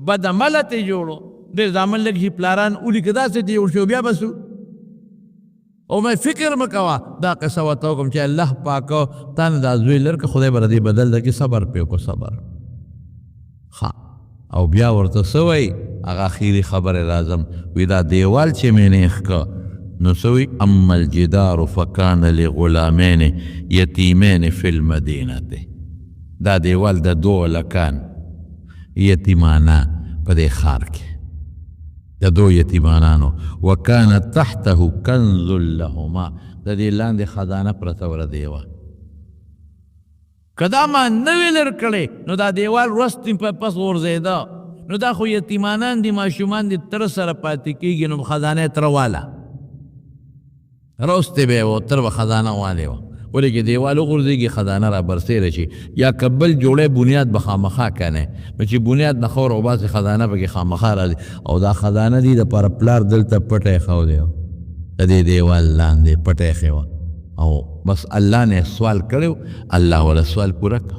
بدعمله ترې جوړو، ډېر زامن لږ شي پلاران ولیکه داسې ترې جوړ شي، بیا به څه؟ او مې فکر مه کوه، دا قصه ورته وکړم چې الله پاک تا نه دا زوی لر که خدای به د دې بدل درکړي، صبر پرې وکړه، صبر. ښه، او بیا ورته څه وایي؟ هغه اخري خبرې راځم، وایي دا دیوال چې مې نیغ کړ نو څه وایي؟ اما الجدار فکان لغلامین یتیمین فی المدینة، دا دیوال د دوو هلکان یتیمانه په دې ښار کې، د دوو یتیمانانو، وکان تحته کنز لهما، د دې لاندې خزانه پرته وه د دیوال. که دا ما نه وي لر کړی نو دا دیوال وروستی په پس غورځېده، نو دا خو یتیمانان دي، ماشومان دي، تر سره پاتې کېږي، نو خزانه یې تره واله راوستې به یې وه، تر به خزانه والې وه. ولې چې دیوال وغورځېږي خزانه را برسېره شي، یا که بل جوړی بنیاد به خامخا کنې، نو چې بنیاد نه خاوره وباسي خزانه پکې خامخا راځي. او دا خزانه دي دپاره پلار دلته پټه ایښودی وه، د دې دیوال لاندې پټه ایښې وه، او بس الله نه سوال کړی، الله وله سوال پوره کړ.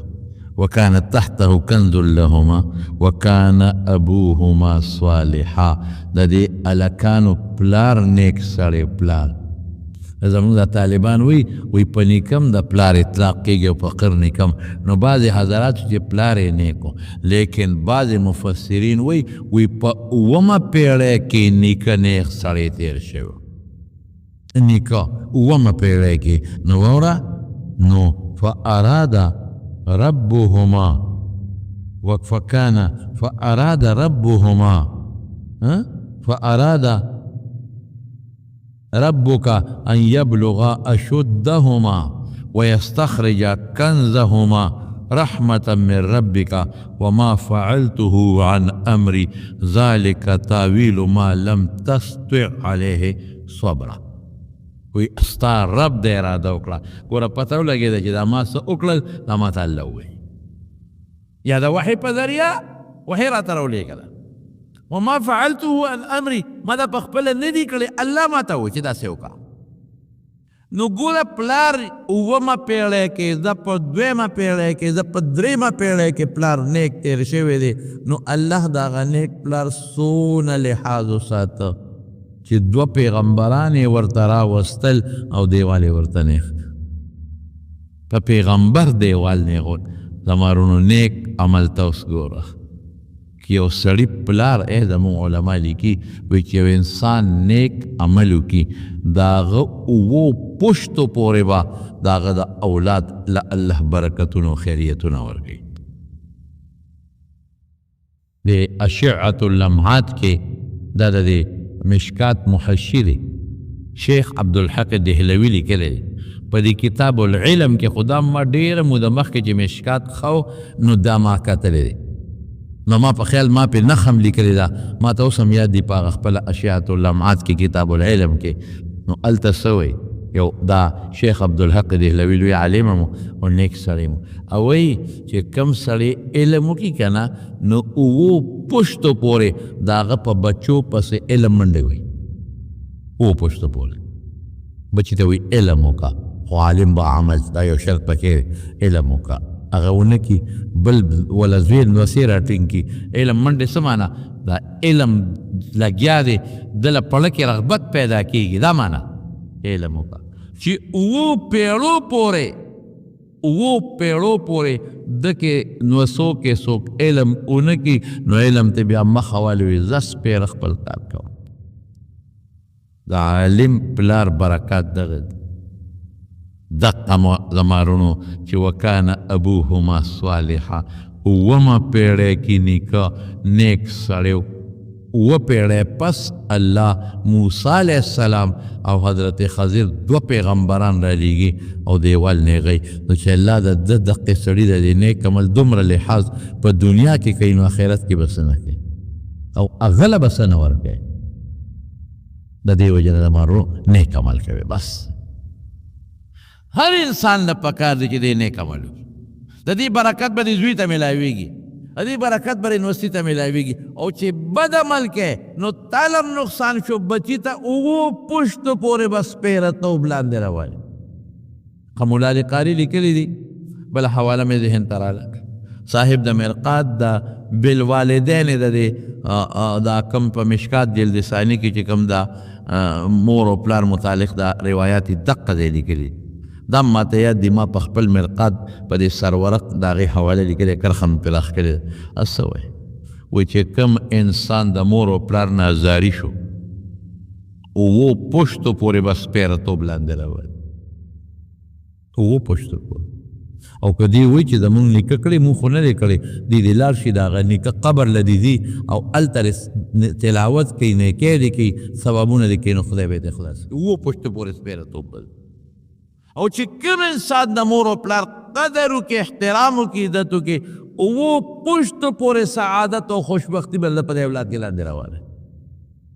وکان تحته کنز لهما وکان ابوهما صالحا، د دې هلکانو پلار نیک سړی، پلار زموږ د طالبان وی وی په نیکم د پلار اطلاق کېږي او په قر نیکم، نو بعضې حضرات چې پلار یې نیک و، لیکن بعضې مفسرین وی وی په اوومه پېړۍ کې نیکه نیک سړی تېر شوی، نیکه اوومه پېړۍ کې. نو وروره، نو فأراد ربهما فكان فأراد ربهما فأراد ربك أن يبلغ أشدهما ويستخرج كنزهما رحمة من ربك وما فعلته عن أمري ذلك تاويل ما لم تستطع عليه صبرا. وی ستا رب د اراده وکړه، ګوره پته ولګېده چې دا ما څه وکړل، دا ما ته الله وویل، یا د وحی په ذریعه وحی راته راولېږله. وما فعلته عن امري، ما دا په خپله نه دي کړی، الله ما ته وویل چې داسې وکړه. نو ګوره پلار اوومه پېړۍ کې، زه په دویمه پېړۍ کې، زه په درېیمه پېړۍ کې پلار نیک تېر شوی دی، نو الله د هغه نیک پلار څونه لحاظ وساته چې دوه پیغمبران یې ورته راوستل او دیوال یې ورته نیغ کړ. په پیغمبر دیوال نیغول، زما وروڼو نیک عمل ته اوس ګوره که یو سړي پلار، ای زموږ علما لیکي وایي چې یو انسان نیک عمل وکړي د هغه اوو پشتو پورې به د هغه د اولاد له الله برکتونه او خیریتونه ورکوي. د اشعة اللمعات کې دا د دې مشکات محشي دی، شیخ عبدالحق دهلوي لیکلی دی په دې کتاب العلم کې. خو دا ما ډېره موده مخکې چې مشکات ښه نو دا ما کتلی دی، نو ما په خیال ما پې نښه هم لیکلې ده، ما ته اوس هم یاد دي په هغه خپله اشعة اللمعات کې کتاب العلم کې. نو هلته څه وایي؟ یو دا شیخ عبدالحق دهلوي لوی عالم هم او نیک سړی هم، او وایي چې کم سړی علم وکړي که نه نو اوو پشتو پورې د هغه په بچو پسې علم منډې وي، اوو پشتو پورې بچي ته وایي علم وکړه، خو عالم به عمل، دا یو شرط پکې علم وکړه، هغه ونه کړي بل وله زوی نوسې راټینګ کړي. علم منډې څه معنا؟ دا علم لګیا دی، ده له پړه کې رغبت پیدا کېږي، دا معنا علم وکړه چې اوو پېړو پورې، اوو پېړو پورې ده کې نوسو کې څوک علم ونه کړي، نو علم ته بیا مخه والوي، ځه سپېره خپل کار کوه. د عالم پلار برکات دغه دی. دقه زما وروڼو چې وکانه ابوهما صالحا، اوومه پېړۍ کې نیکه نیک سړی و. اووه پېړۍ پس الله موسی علیه السلام او حضرت خضر دوه پیغمبران رالیږي او دیوال نیغوي. نو چې الله د ده دقې سړي د دې نیک عمل دومره لحاظ په دنیا کې کوي، نو آخرت کې به څه نه کوي او هغه له به څه نه ورکوي. د دې وجې نه زما وروڼو نیک عمل کوي. بس هر انسان له پکار دی چې دی نیک عمل وکړي. د دې برکت به دې زوی ته میلاویږي، د دې برکت به یونیورسټي ته میلاویږي. او چې بد عمل کوې نو تاله هم نقصان شو، بچي ته اوو پشتو پورې به سپېره توب لاندې روان. مولا علي قاري لیکلي دي، بله حواله مې ذهن ته راغله، صاحب د مرقات د بالوالدین د دې دا کم په مشکات جلد ثاني کې چې کوم دا مور او پلار متعلق دا روایات دقه ځای لیکلي. دا ما ته یاد دي، ما په خپل مرقات په دې سرورق د هغې حواله لیکلې، کرښه مې پرې راښکلې ده. څه وایي؟ وایي چې کوم انسان د مور او پلار نه ازاري شو، اوو پشتو پورې به سپېره توب لاندې راولي، اوو پشتو پورې. او که دی وایي چې زمونږ نیکه کړی، مونږ خو نه دی کړی، دی دې لاړ شي د هغه نیکه قبر له دې ځي او هلته تلاوت کوي، نیکی دې کوي، ثوابونه دې کوي، نو خدای به یې ترې خلاص کړي. اوو پشتو پورې سپېره توب بدل. او چې کوم انسان د مور او پلار قدر وکړي، احترام وکړي، عزت وکړي، اوو پشتو پورې سعادت او خوشبختي به په دې اولاد کې لاندې روانه.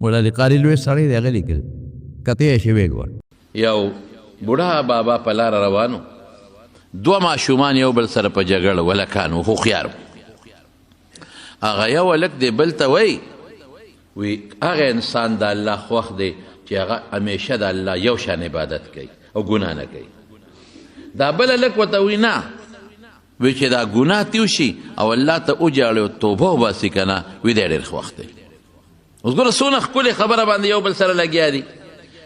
مولا علي قاري لوی سړی دی، هغه لیکلی، کته یې شوی ګور. یو بوډا بابا په لاره روانو، دوه ماشومان یو بل سره په جګړه ولکان وو، هوښیار وو. هغه یو هلک دی بل ته وایي، وی هغه انسان د الله خوښ دی چې هغه همیشه د الله یو شان عبادت کوي او ګناه نه کوي. دا بل هلک ورته وایي نه، وی چې دا ګناه تې وشي او الله ته وژاړي او توبه وباسي که نه، وی دی ډېر خوښ دی. اوس ګوره څونه ښکلې خبره باندې یو بل سره لګیا دي.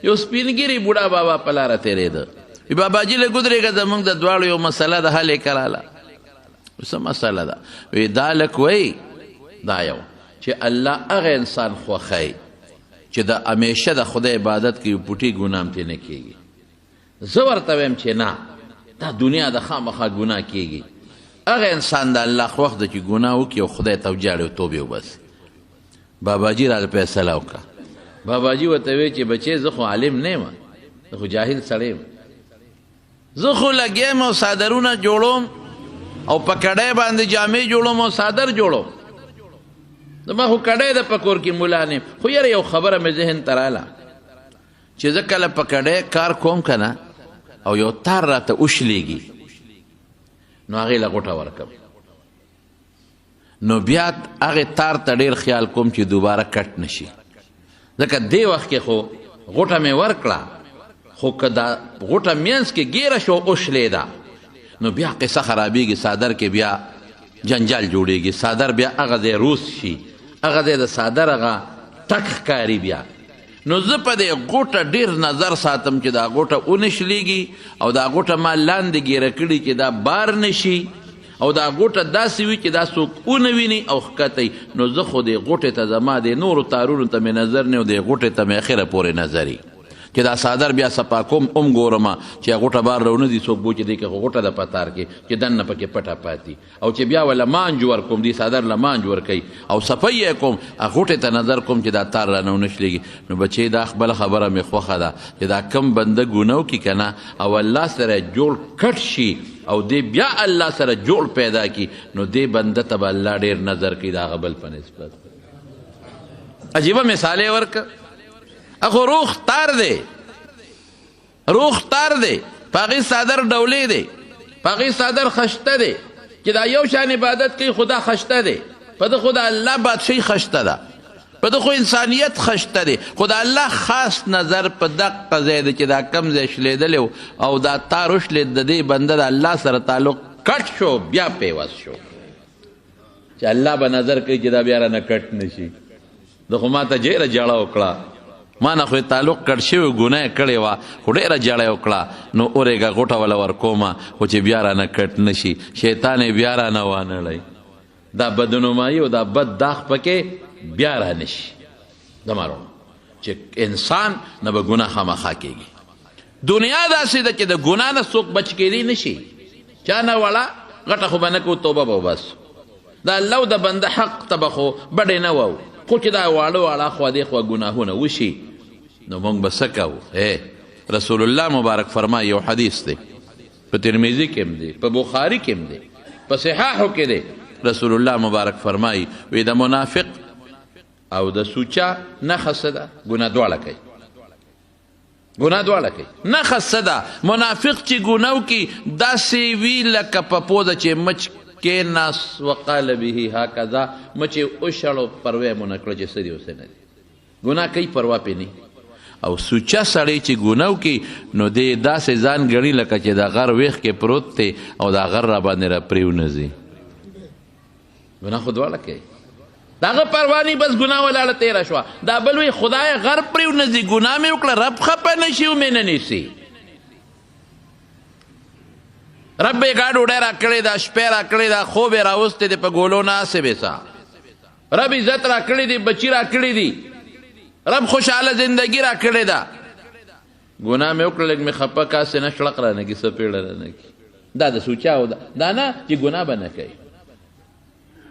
یو سپین ږیری بوډا بابا په لاره تېرېده، وی باباجي لږ ودرېږه، زموږ د دواړو یو مسله ده، حل یې که راله. څه مسله ده؟ وی دا هلک وایي دا یو چې الله هغه انسان خوښوي چې د همیشه د خدای عبادت کوي، پوټې ګناه هم ترې نه کېږي. زه ورته وایم چې نه، دا دنیا د خامخا ګناه کېږي. هغه انسان د الله خوښ دی چې ګناه وکړي او خدای ته وژاړي او توبې وباسي. باباجي راله فیصله وکړه. باباجي ورته ویل چې بچی زه خو عالم نه یم، زه خو جاهل سړی یم، زه خو لګیا یم او څادرونه جوړوم او په کډۍ باندې جامې جوړوم او څادر جوړوم، زما خو کډۍ ده په کور کې، ملا نه یم. خو یاره یو خبره مې ذهن ته راله چې زه کله په کډۍ کار کوم که نه، او یو تار راته وشلېږي، نو هغې له غوټه ورکوم، نو بیا هغې تار ته ډېر خیال کوم چې دوباره کټ نه شي، ځکه دې وخت کې خو غوټه مې ورکړه، خو که دا غوټه مینځ کې ګیره شو وشلېده، نو بیا قصه خرابېږي، څادر کې بیا جنجال جوړېږي، څادر بیا هغه ځای روس شي، هغه ځای د څادر هغه ټک ښکاري بیا. نو زه په دې غوټه ډېر نظر ساتم چې دا غوټه ونه شلېږي او دا غوټه ما لاندې ګیره کړي چې دا بار نه شي، او دا غوټه داسې وي چې دا څوک ونه ویني او ښکته وي. نو زه خو دې غوټې ته زما دې نورو تارونو ته مې نظر نه، او دې غوټې ته مې اخره پورې نظر وي چې دا څادر بیا صفا کوم، هم ګورم چې غوټه بار راونه ځي، څوک بوچې دې کې خو غوټه ده په تار کې چې دننه پکې پټه پاتې، او چې بیا وله مانج ورکوم، دې څادر له مانج ورکوي او صفایي یې کوم، غوټې ته نظر کوم چې دا تار رانه ونه شلېږي. نو بچې دا خپله خبره مې خوښه ده چې دا کم بنده ګناه وکړي که نه، او الله سره جوړ کټ شي او دې بیا الله سره جوړ پیدا کړي، نو دې بنده ته به الله ډېر نظر کوي د هغه بل په نسبت. عجیبه مثال یې ورکړه. اخو روغ تار دی، روغ تار دی، په هغې څادر ډولې دی، په هغې څادر خشته دی، چې دا یو شان عبادت کوي خو دا خشته دی، په ده خو د الله بادشاهي خشته ده، په ده خو انسانیت خشته دی، خو د الله خاص نظر په دقه ځای دی چې دا کم ځای شلېدلی و او دا تار وشلېد، د دې بنده د الله سره تعلق کټ شو، بیا پیوست شو، چې الله به نظر کوي چې دا بیا رانه کټ نه شي. ده خو ما ته ډېره جړه وکړه. ما نه خو یې تعلق کړ شوی، ګناه یې کړې وه، خو ډېره ژړه یې وکړه، نو اورېږه غوټه وله ورکومه، خو چې بیا رانه کټ نه شي، شیطان یې بیا رانه وانړی، دا بدنمایي او دا بد داغ پکې بیا رانه شي. زما وروڼو چې انسان نه به ګناه خامخا کېږي. دنیا داسې ده چې د ګناه نه څوک بچ کېدی نه شي. چا نه وړه غټه خو به نه کوو، توبه به وباسو. د الله او د بنده حق ته به خو بډې نه وو، خو چې دا واړه واړه خوا دې خوا ګناهونه وشي نو موږ به څه کوو؟ رسول الله مبارک فرمایي، یو حدیث دی په ترمذي کې هم دی، په بخاري کې هم دی، په صحاحو کې دی. رسول الله مبارک فرمایي وی د منافق او د سوچا نښه څه ده؟ ګناه دواړه کوي، ګناه دواړه کوي. نښه څه ده؟ منافق چې ګناه وکړي داسې وي لکه په پوزه چې مچ کېناست، وقال به هکذا، مچ یې وشړو، پروا یې مو نه کړه چې څه دي او څه نه دي. ګناه کوي پروا پرې نه. او سوچه سړی چې ګناه وکړي نو دی داسې ځان ګڼي لکه چې د غر ویښ کې پروت دی او دا غر را باندې را پرېونځي. ګناه خو دواړه کوي، د هغه پروا نه، بس ګناه ولاړه تېره شوه. دا بل وایي خدایه غر پرېونځي، ګناه مې وکړه، رب خفه نه شي ومې نه نیسي. رب یې ګاډ ډوډۍ راکړې ده، شپه راکړې ده، خوب یې راوستی دی، په ګولو ناستې بې څه. رب عزت راکړی دی، بچي راکړي دي، رب خوشحاله زندگی راکړې ده. ګناه مې وکړه، لږ مې خفه کا، هسې نه شړق رانه کړي، څپېړه رانه کړي. دا د سوچا او دا نه چې ګناه به نه کوي،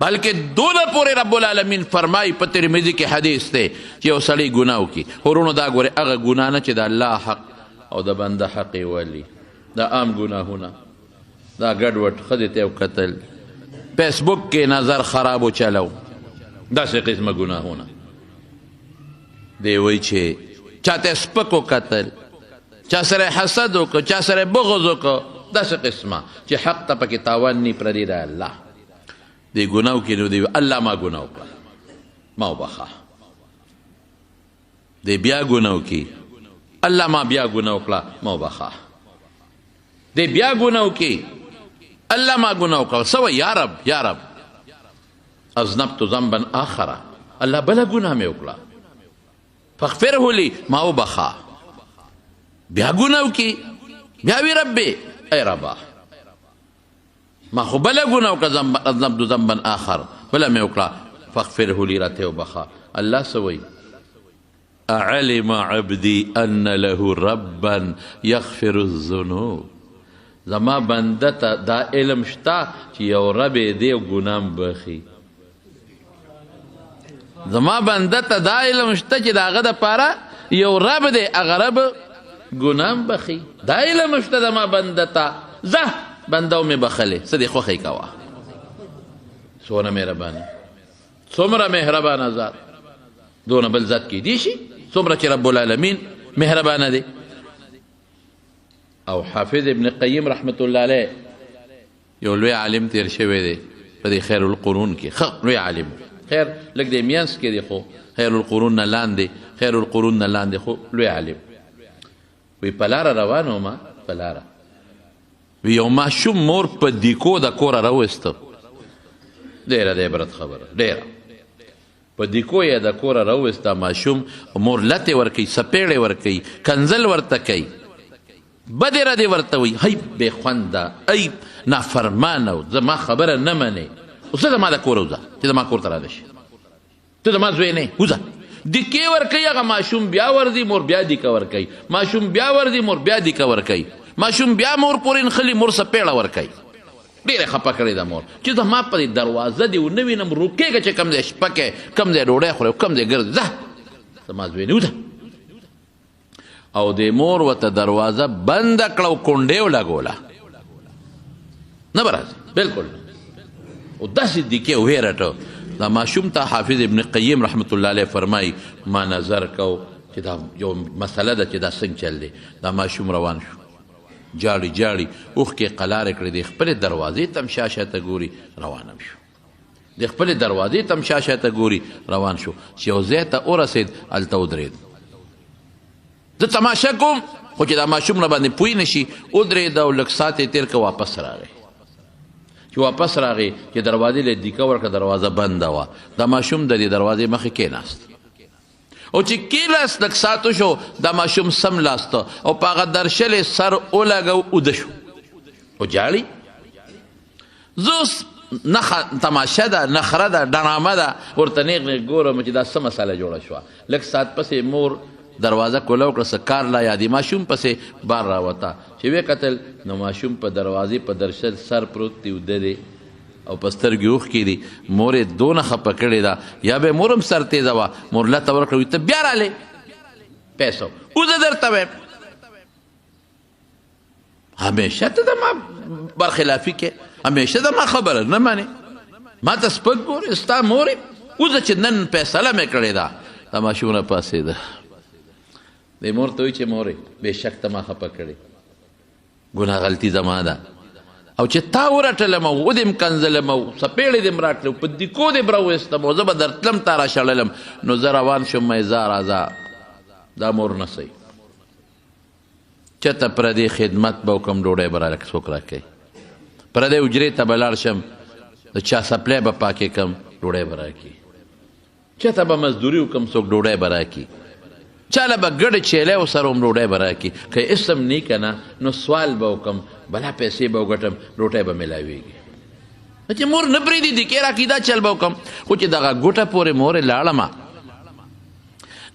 بلکې دونه پورې رب العالمین فرمایي په ترمذي کې حدیث دی چې یو سړی ګناه وکړي. وروڼو دا ګورئ، هغه ګناه نه چې د الله حق او د بنده حق یې ولي، دا عام ګناهونه، دا ګډوډ ښځې ته یې وکتل، فیسبوک کې نظر خراب وچلو، داسې قسمه ګناهونه. دی وایي چې چاته سپک وکتل، چا سره حسد وکړ، چا سره بغض وکړ، داسې قسمه چې حق ته پکې تاوان نه پردی دی الله. دی ګناه وکړي نو دی الله ما ګناه وکړه، ما وبخښه. دی بیا ګناه وکړي، الله ما بیا ګناه وکړه، ما وبخښه. دی بیا ګناه وکړي، الله ما ګناه وکړه، څه وایي؟ یا رب یا رب اذنبت ذنبا آخر، الله بله ګناه مې وکړه، فاغفره لي، ما وبخښه. بیا ګناه وکړي، بیا وي ربې ای ربا ما خو بله ګناه وکړه، اذنبت ذنبا آخر، بله مې وکړه، فاغفره لي، راته وبخښه. الله څه وایي؟ اعلم عبدي ان له ربا یغفر الذنوب. زما بنده ته دا علم شته چې یو رب یې دی او ګناه هم بخښي. زما بنده ته دا علم شته چې د هغه دپاره یو رب دی، هغه رب ګناه هم بخښي. دا علم شته زما بنده ته، ځه بنده مې بخښلې، څه دې خوښې کوه. څونه مهربانه، څومره مهربانه ذات، دونه بل ذات کېدی شي څومره چې رب العالمین مهربانه دی. او حافظ ابن قیم رحمت الله علیه یو لوی عالم تیر شوی دی په دې خیر القرون کې، ښه لوی عالم، خیر لږ دی مینځ کې دی، خو خیر القرون نه لاندې، خیر القرون نه لاندې، خو لوی عالم. وی په لاره روان وم، په لاره وی یو ماشوم مور په دیکو د کوره راویسته. ډېره د عبرت خبره، ډېره په دیکو یې د کوره راویسته ماشوم، مور لتې ورکوي، څپېړې ورکوي، کنځل ورته کوي، بدې ردې ورته وایي، هی بې خونده، ای نافرمانه، زما خبره نه منې، اوس زما د کوره وځه چې زما کور ته رانه شي، ته زما زوی نه، وځه. دیکې ورکوي، هغه ماشوم بیا ورځي، مور بیا دیکه ورکوي، ماشوم بیا ورځي، مور بیا دیکه ورکوي، ماشوم بیا مور پورې نښلي، مور څپېړه ورکوي. ډېره خفه کړې ده مور چې زما په دې دروازه دې ونه وینم، روکېږه چې کوم ځای شپه کوې، کوم ځای ډوډۍ خورې، کوم ځای ګرځې، ځه زما زوی نه، وځه. او د مور ورته دروازه بنده کړه او کونډې ولګوله، نه به راځي بلکل. او داسې دیکې ویرټه دا ماشوم ته. حافظ ابن قیم رحمت الله علیه فرمایي ما نظر کو چې دا یو مسله ده چې دا څنګه چل دی. دا ماشوم روان شو، جاړي جاړي اوښکې قلارې کړې، د خپلې دروازې ته هم شا شاته ګوري، روان هم شو، د خپلې دروازې ته هم شا شاته ګوري، روان شو. چې یو ځای ته ورسېد، هلته ودرېد. زه تماشه کوم خو چې دا ماشوم را باندې پوه نه شي، ودرېد او لږ ساعت یې تېر کړ، واپس راغی. چې واپس راغی چې دروازې له دیکه ورکړه، دروازه بنده وه. دا ماشوم د دې دروازې مخې کېناست او چې کېناست لږ ساعت وشو، دا ماشوم سم لاسته او په هغه درشلې سر ولګو، اوده شو او جاړي. زه اوس تماشه ده، نخره ده، ډرامه ده، ورته نیغ نیغ ګورم چې دا څه مسله جوړه شوه. لږ ساعت پسې مور دروازه کوله وکړه، څه کار لا یادې، ماشوم پسې بار راوته. چې ویې کتل نو ماشوم په دروازې په درشل سر پروت دی، اوده دی او په سترګې اوښکې دي. مور یې دونه خفه کړې ده، یا به مور هم سر تېزه وه، مور لته ورکړه، وایي ته بیا رالې پیسو وزه درته وایم، همیشه ته د ما برخلافي کې، همیشه د ما خبره نه مانې، ما ته سپک ګورې، ستا مور یې وزه چې نن فیصله مې کړې ده. دا ماشوم راپاڅېده، دې مور ته وایي چې مورې بېشک ته ما خفه کړې، ګناه غلطي زما ده، او چې تا ورټلم او ودې م کنځلم او څپېړې دې م راکړې، په دیکو دې م راویستم او زه به درتلم تا راشړلم، نو زه روان شوم. مې ځه راځه، دا مور نه سئ چېرته پردې خدمت به وکړم، ډوډۍ به راله څوک راکوي، پردې حجرې ته به لاړ شم، د چا څپلی به پاکې کړم، ډوډۍ به راکړي، چېرته به مزدوري وکړم، څوک ډوډۍ به راکړي، چاله به ګډ چیلی ورسره وم، ډوډۍ به راکړي، که اسم نه که نه نو سوال به وکړم، بلا پیسې به وګټم، ډوډۍ به میلاویږي. چې مور نه پرېږدي دیکې راکړي، دا چل به وکړم. خو چې دغه ګوټه پورې مور یې لاړمه،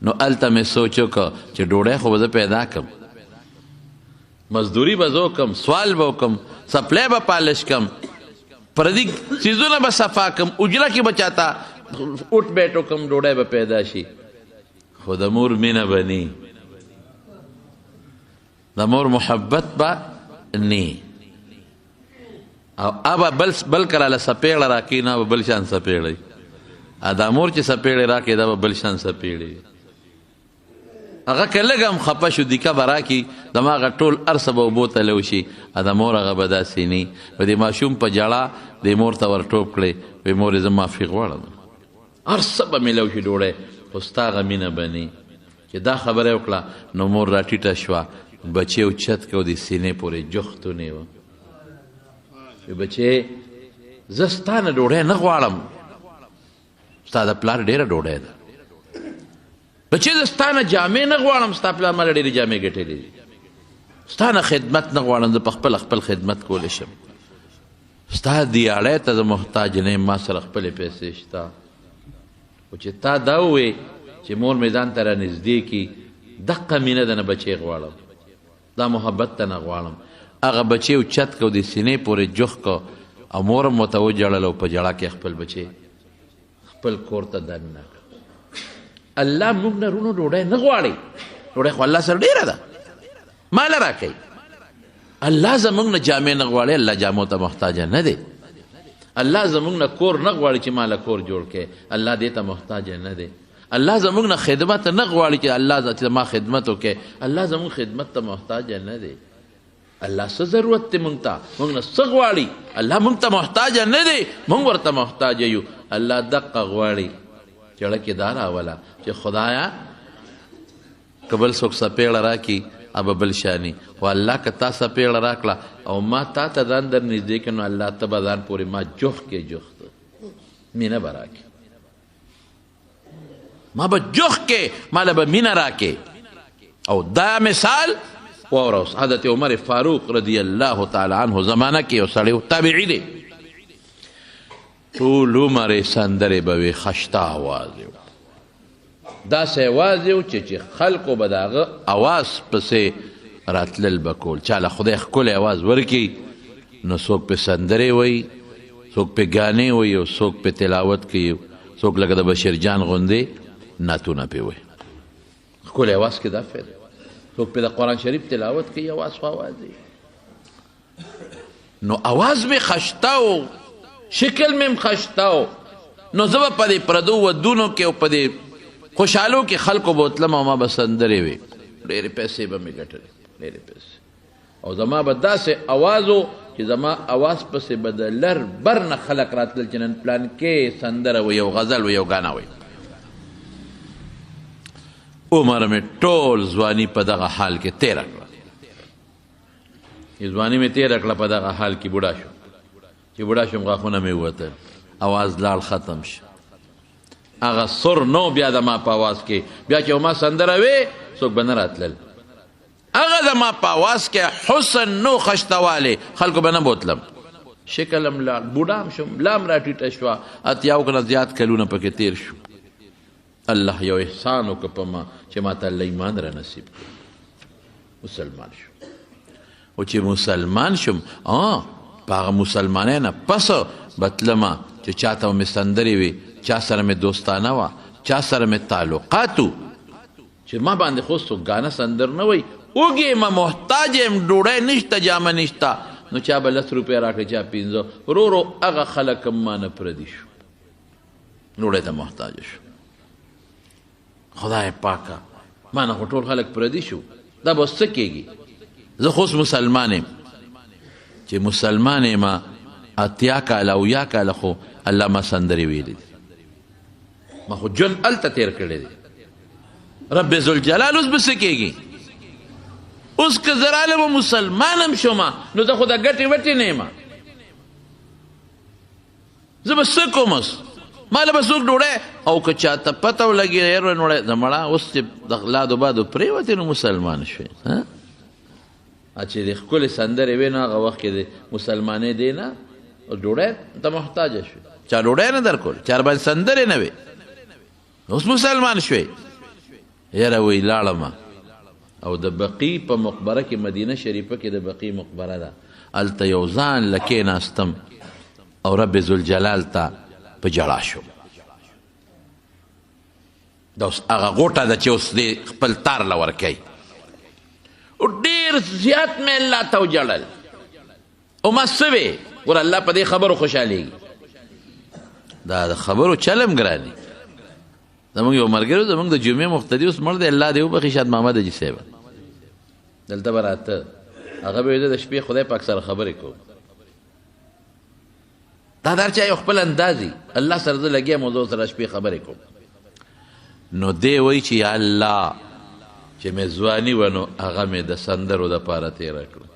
نو هلته مې سوچ وکړ چې ډوډۍ خو به زه پیدا کړم، مزدوري به زه وکړم، سوال به وکړم، څپلی به پالش کړم، پردي څیزونه به صفا کړم، اجره کې به چاته اوټ بیټ وکړم، ډوډۍ به پیدا شي. خو د مور مینه به نی، د مور محبت به نی. او ابا بل کله له څپېړه راکوي، نه به بل شان څپېړه وي. دا مور چې څپېړې راکړي، دا به بل شان څپېړې وي. هغه که لږ هم خفه شو، دیکه به راکړي، زما هغه ټول هر څه به اوبو ته لو شي. د مور هغه به داسې نی. په دې ماشوم په ژړا دې مور ته ورټوپ کړې، وایي مورې زه معافي غواړم، هر څه به مې لو شي ډوډۍ، خو ستا هغه مینه به نی. چې دا خبره یې وکړه نو مور راټیټه شوه، بچی اوچت کړ، د سینې پورې جوخت ونیوه. بچی زه ستا نه ډوډۍ نه غواړم، ستا د پلار ډېره ډوډۍ ده. بچی زه ستا نه جامې نه غواړم، ستا پلار ماله ډېرې جامې ګټلې دي. ستا نه خدمت نه غواړم، زه په خپله خپل خدمت کولی شم. ستا دیاړی ته زه محتاج نه یم، ما سره خپلې پیسې شته. خو چې تا دا ووې چې مور مې ځان ته رانږدې کړي، دقه مینه د نه بچی غواړم، دا محبت ته نه غواړم. هغه بچی اوچت کړ، د سینې پورې جوخ کړ، او مور هم ورته وژړل او په ژړا کې خپل بچی خپل کور ته دننه کړ. الله موږ نه رونو ډوډۍ نه غواړي، ډوډۍ خو الله سره ډېره ده، ماله راکوي. الله زموږ نه جامې نه غواړي، الله جامو ته محتاج نه دی. الله زموږ نه کور نه غواړي چې ماله کور جوړ کړي، الله دې ته محتاج نه دی. الله زموږ نه خدمت نه غواړي چې الله چې ما خدمت وکړي، الله زموږ خدمت ته محتاج نه دی. الله څه ضرورت دی موږ ته؟ موږ نه څه غواړي؟ الله موږ ته محتاج نه دی، موږ ورته محتاج یو. الله دقه غواړي چې زړه کې دا راوله چې خدایا که بل څوک څپېړه راکړي به بل شاني، خو الله که تا څپېړه راکړه او ما تا ته ځان در نږدې کړ، نو الله ته به ځان پورې ما جوخت کې جوخت مینه به راکړي، ما به جوخت کې، ما له به مینه راکړي. او دا مثال واوره اوس، حضرت عمر فاروق رضی الله تعالی عنه زمانه کې یو سړی و، تابعي دی، ټول عمر یې سندرې به وې، خشته اواز یې و، داسې اواز یې و چې خلکو به د هغه اواز پسې راتلل به کول. چا له خدای ښکلی اواز ورکړي نو څوک پې سندرې وایي، څوک پې ګانې وایي، او څوک پې تلاوت کوي، څوک لکه د بشیر جان غوندې نعتونه پې وایي. ښکلی اواز کې دا فایده، څوک پې د قرآن شریف تلاوت کوي، اواز خو اواز دی. نو اواز مې خشته و، شکل مې هم خشته و، نو زه به په دې پردو ودونو کې او په دې خوشحالو کې خلکو به وتلم او ما به سندرې وې، ډېرې پیسې به مې ګټلې، ډېرې پیسې. او زما به داسې اواز و چې زما اواز پسې به د لر بر نه خلک راتلل چې نن پلان کې سندره وي، یو غزل وي، یو ګانا وي. عمر مې ټول ځواني په دغه حال کې تېره کړه، ځواني مې تېره کړه په دغه حال کې. بوډا شوم، چې بوډا شوم غاښونه مې ووتل، اواز لاړ، ختم شو. هغه سر نو بیا د ما په اواز کې، بیا چې ما سندره وې څوک به نه راتلل. هغه د ما په اواز کې حسن نو خشتوالی، خلکو به نه بوتلم. شکل هم لاړ، بوډا هم شوم، ملا هم راټیټه شوه، اتیاو که نه زیات کلونه پکې تېر شو. الله یو احسان وکړ په ما چې ما ته الله ایمان را نصیب کړ، مسلمان شو. او چې مسلمان شوم، په هغه مسلمانۍ نه پس به تلمه چې چا ته مې سندرې وې، چا سره مې دوستانه وه، چا سره مې تعلقات وو، چې ما باندې خو څوک ګانه سندر نه وایي، وږی یم، محتاج یم، ډوډۍ نشته، جامه نشته، نو چا به 10 روپۍ راکړې، چا 5. ورو ورو هغه خلک هم ما نه پردي شو، ډوډۍ ته محتاج شو. خدای پاکه ما نه خو ټول خلک پردي شو، دا به اوس څه کېږي؟ زه خو اوس مسلمان یم، چې مسلمان یم 80 کاله او 70 کاله خو الله ما سندرې ویلې دي، ما خو ژوند هلته تېر کړی دی. رب ذوالجلال اوس به څه کېږي؟ اوس که زه رالم مسلمان هم شوم، نو زه خو د ګټې وټې نه یم، زه به څه کوم اوس؟ ما له به څوک ډوډۍ او که چا ته پته ولګي یاره نوړی زمړه اوس چې د لادو بادو پرېوتې نو مسلمان شوې. چې د ښکلې سندرې وې نو هغه وخت کې د مسلمانۍ دی نه ډوډۍ ته محتاج شوې، چا ډوډۍ نه درکول، چا باندې سندرې نه وې، اوس مسلمان شوې. یاره وایي لاړمه او د بقیع په مقبره کې، مدینه شریفه کې د بقیع مقبره ده، هلته یو ځان له کېناستم او رب ذوالجلال ته په ژړا شو. دا اوس هغه غوټه ده چې اوس دې خپل تار له ورکوي. او ډېر زیات مې الله ته وژړل او ما څه وې، ګوره الله په دې خبرو خوشحالېږي. دا د خبرو چل هم ګران دی. زموږ یو ملګری و، زموږ د جمعې مقتدي اوس مړ دی، الله دې وبخښي، شاد محمد حاجي صاحب، دلته به راته، هغه به ویل د شپې خدای پاک سره خبرې کوم. دا د هر چا یو خپل انداز وي، الله سره زه لګیا یم او زه ورسره شپې خبرې کوم. نو دی وایي چې یا الله چې مې ځواني وه نو هغه مې د سندرو دپاره تېره کړه،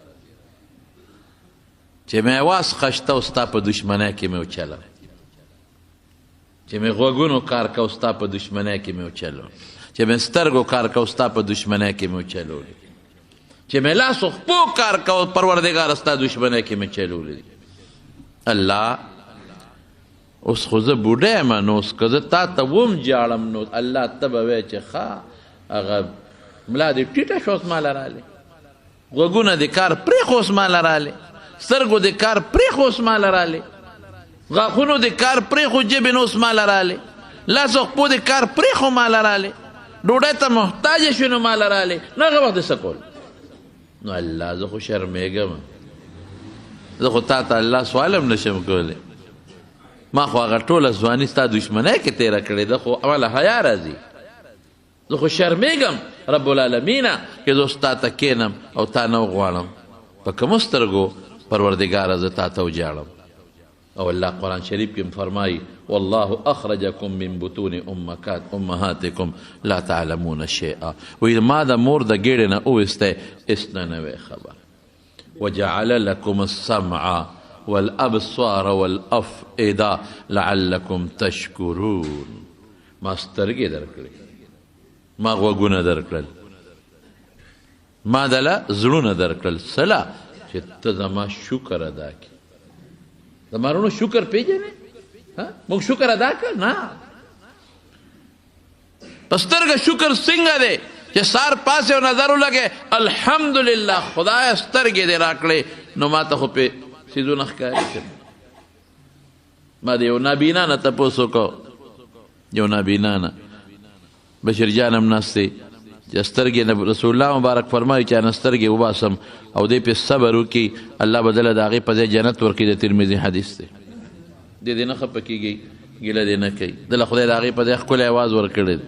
چې مې اواز خشته او ستا په دښمنۍ کې مې وچله، چې مې غوږونو کار کو ستا په دښمنۍ کې مې وچلو، چې مې سترګو کار کو ستا په دښمنۍ کې مې وچلولې، چې مې لاسو خپو کار کو پروردګار ستا دښمنۍ کې مې چلولې. الله اوس خو زه بوډی یم، نو اوس که زه تا ته وم ژاړم نو الله ته به وایې چې ښه هغه ملا دې ټیټه شوه اوس ماله رالې، غوږونه دې کار پرېښو اوس ماله رالې، سترګو دې کار پرېښو اوس ماله رالې، غاښونو دې کار پرېښو ژبې نو اوس ماله رالې، لاس او خپو دې کار پرېښو ماله رالې، ډوډۍ ته محتاج شوې نو ماله رالې، نو هغه وخت دې څه کول؟ نو الله زه خو شرمېږم، زه خو تا ته الله سوال هم نشم کولی، ما خو هغه ټوله ځواني ستا دښمنۍ کې تېره کړې ده، خو اوله حیا راځي، زه خو شرمېږم رب العالمینه چې زه اوس تا ته کښېنم او تا نه وغواړم، په کومو سترګو پروردګاره زه تا ته وژاړم؟ او الله قرآن شریف کې هم فرمایي والله اخرجکم من بطون امهاتکم لا تعلمون شیئا، وایي ما د مور د ګېډې نه وویستی هېڅ نه نه وی خبر. وجعل لكم السمع والابصار والافئده لعلكم تشکرون. ما سترګې درکړې، ما غوږونه درکړل، ما دله زړونه درکړل، سلا چې ته زما شکر ادا کړې. زما وروڼو شکر پېژنې؟ موږ شکر ادا کړ؟ نه. په سترګه شکر څنګه دی چې سار پاسې او نظر ولګې الحمدلله خدای سترګې دې راکړې، نو ما ته خو پې څیزونه ښکاري. ما د یو نابینا نه تپوس وکړو، یو نابینا نه، بشیر جان هم ناست دی، چې سترګې نه رسول الله مبارک فرمایي چې نه سترګې وباسم او دې پې صبر وکړي الله به دله د هغې په ځای جنت ورکړي. د ترمذي حدیث دی. دې دې نه خفه کېږي، ګیله دې نه کوي، دله خدای د هغې په ځای ښکلی اواز ورکړی دی.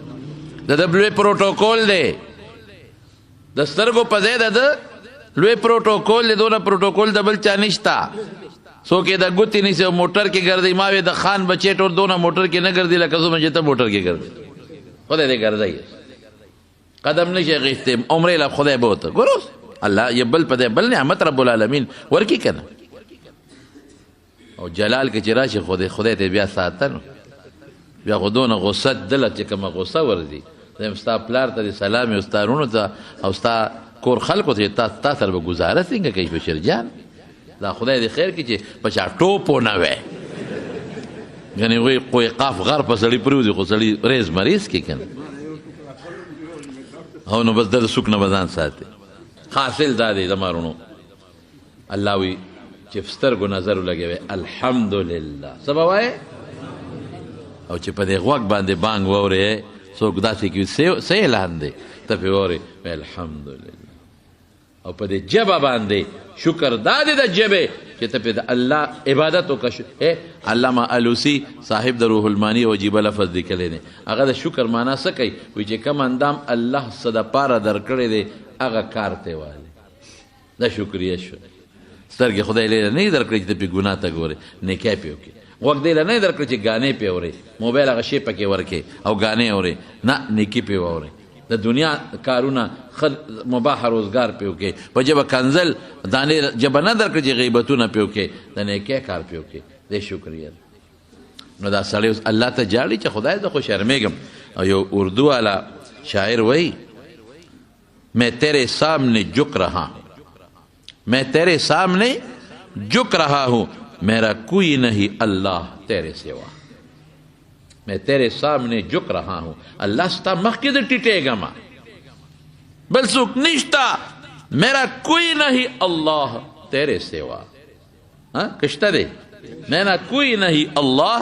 د ده لوی پروتوکول دی، د سترګو په ځای د ده لوی پروتوکول دی، دونه پروتوکول د بل چا نشته. څوک یې د ګوتې نیسي او موټر کې ګرځي. ما وې د خان بچی ټول دونه موټر کې نه ګرځي لکه څومره چې ته موټر کې ګرځي. خدای دې ګرځوي، قدم نشي اخیستی، عمرې له خدای بوته. ګوره اوس الله یې بل په دی بل نعمت رب العالمین ورکي که نه. او جلال کې چې راشي خدای ته بیا ساته نو بیا خو دونه غوسه دله چې کومه غوسه ورځي، زه ستا پلار ته دې سلام او ستا وروڼو ته او ستا کور خلکو ته، تا سره به ګزاره څنګه کوي بشیر جان؟ دا خدای دې خیر کړي چې په چا ټوپ ونه وی، ګنې وایي قوی قاف غر په سړي پرېوځي خو سړي ریز مریض کې که نه، او نو بس د سوک نه به ځان ساتي. حاصل دا دی زما وروڼو، الله وایي چې په سترګو نظر ولګوي الحمدلله، څه به وایې؟ او چې په دې غوږ باندې بانګ واورې، څوک داسې کوي څه اعلان دی، ته پرې واورې الحمدلله. او په دې ژبه باندې شکر دا دی د ژبې چې ته پرې د الله عبادت وکړه. علامه الوسي صاحب د روح المانی عجیبه لفظ لیکلی دی، هغه د شکر معنا څه کوي؟ وایي چې کوم اندام الله څه دپاره درکړی دی هغه کار ته والي، دا شکریه شو. سترګې خدای له نه درکړې چې ته پرې ګناه ته ګورې، نیکی پرې وکړې. غوږ دې له نه درکړې چې ګانې پرې اورې، موبایل هغه شی پکې ورکې او ګانې اورې، نه نیکي پرې واورې. د دنیا کارونه ښه مباح روزګار پرې وکړې. په ژبه کنځل دانې ژبه نه درکړې چې غیبتونه پرې وکړې، د نیکۍ کار پرې وکړې، دې شکریه ده. نو دا سړی اوس الله ته ژاړي چې خدای زه خو شرمېږم. او یو اردو والا شاعر وایي، میں تیرے سامنے جھک رہا ہوں، میں تیرے سامنے جھک رہا ہوں، میرا کوئی نہیں اللہ تیرے سوا. میں تیرے سامنے جھک رہا ہوں، الله ستا مخکې د ټیټېږم، بل څوک نشته، میرا کوئی نہیں الله تیرے سوا. که شته دی؟ میرا کوئی نہیں الله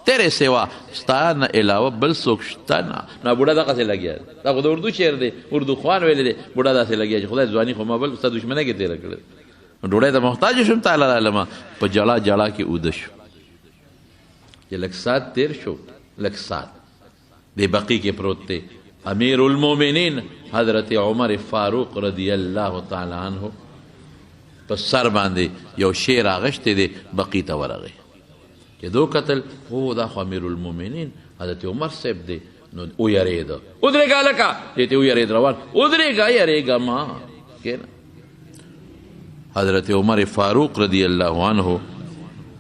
تیرے سوا، ستا نه علاوه بل څوک شته نه. نو بوډا دغسې لګیا دی، دا خو د اردو شعر دی، اردو خوان ویلی دی. بوډا داسې لګیا چې خدای ځواني خو ما بل ستا دښمنۍ کې تېره کړې، ډوډۍ ته محتاج شوم تعالی راعلمه، په جړا جړا کې اوده شو. چې لږ ساعت تېر شو، لږ ساعت دې بقیع کې پروت دی، امیر المؤمنین حضرت عمر فاروق رضی الله تعالی عنه په سر باندې یو شی راغشتی دی، بقیع ته ورغی. چې دو کتل، هو دا خو امیر المؤمنین حضرت عمر صاحب دی. نو ویرېده، ودرېږه هلکه، دې ته ویرېد روان، ودرېږه یرېږه ما کښېنه. حضرت عمر فاروق رضی الله عنه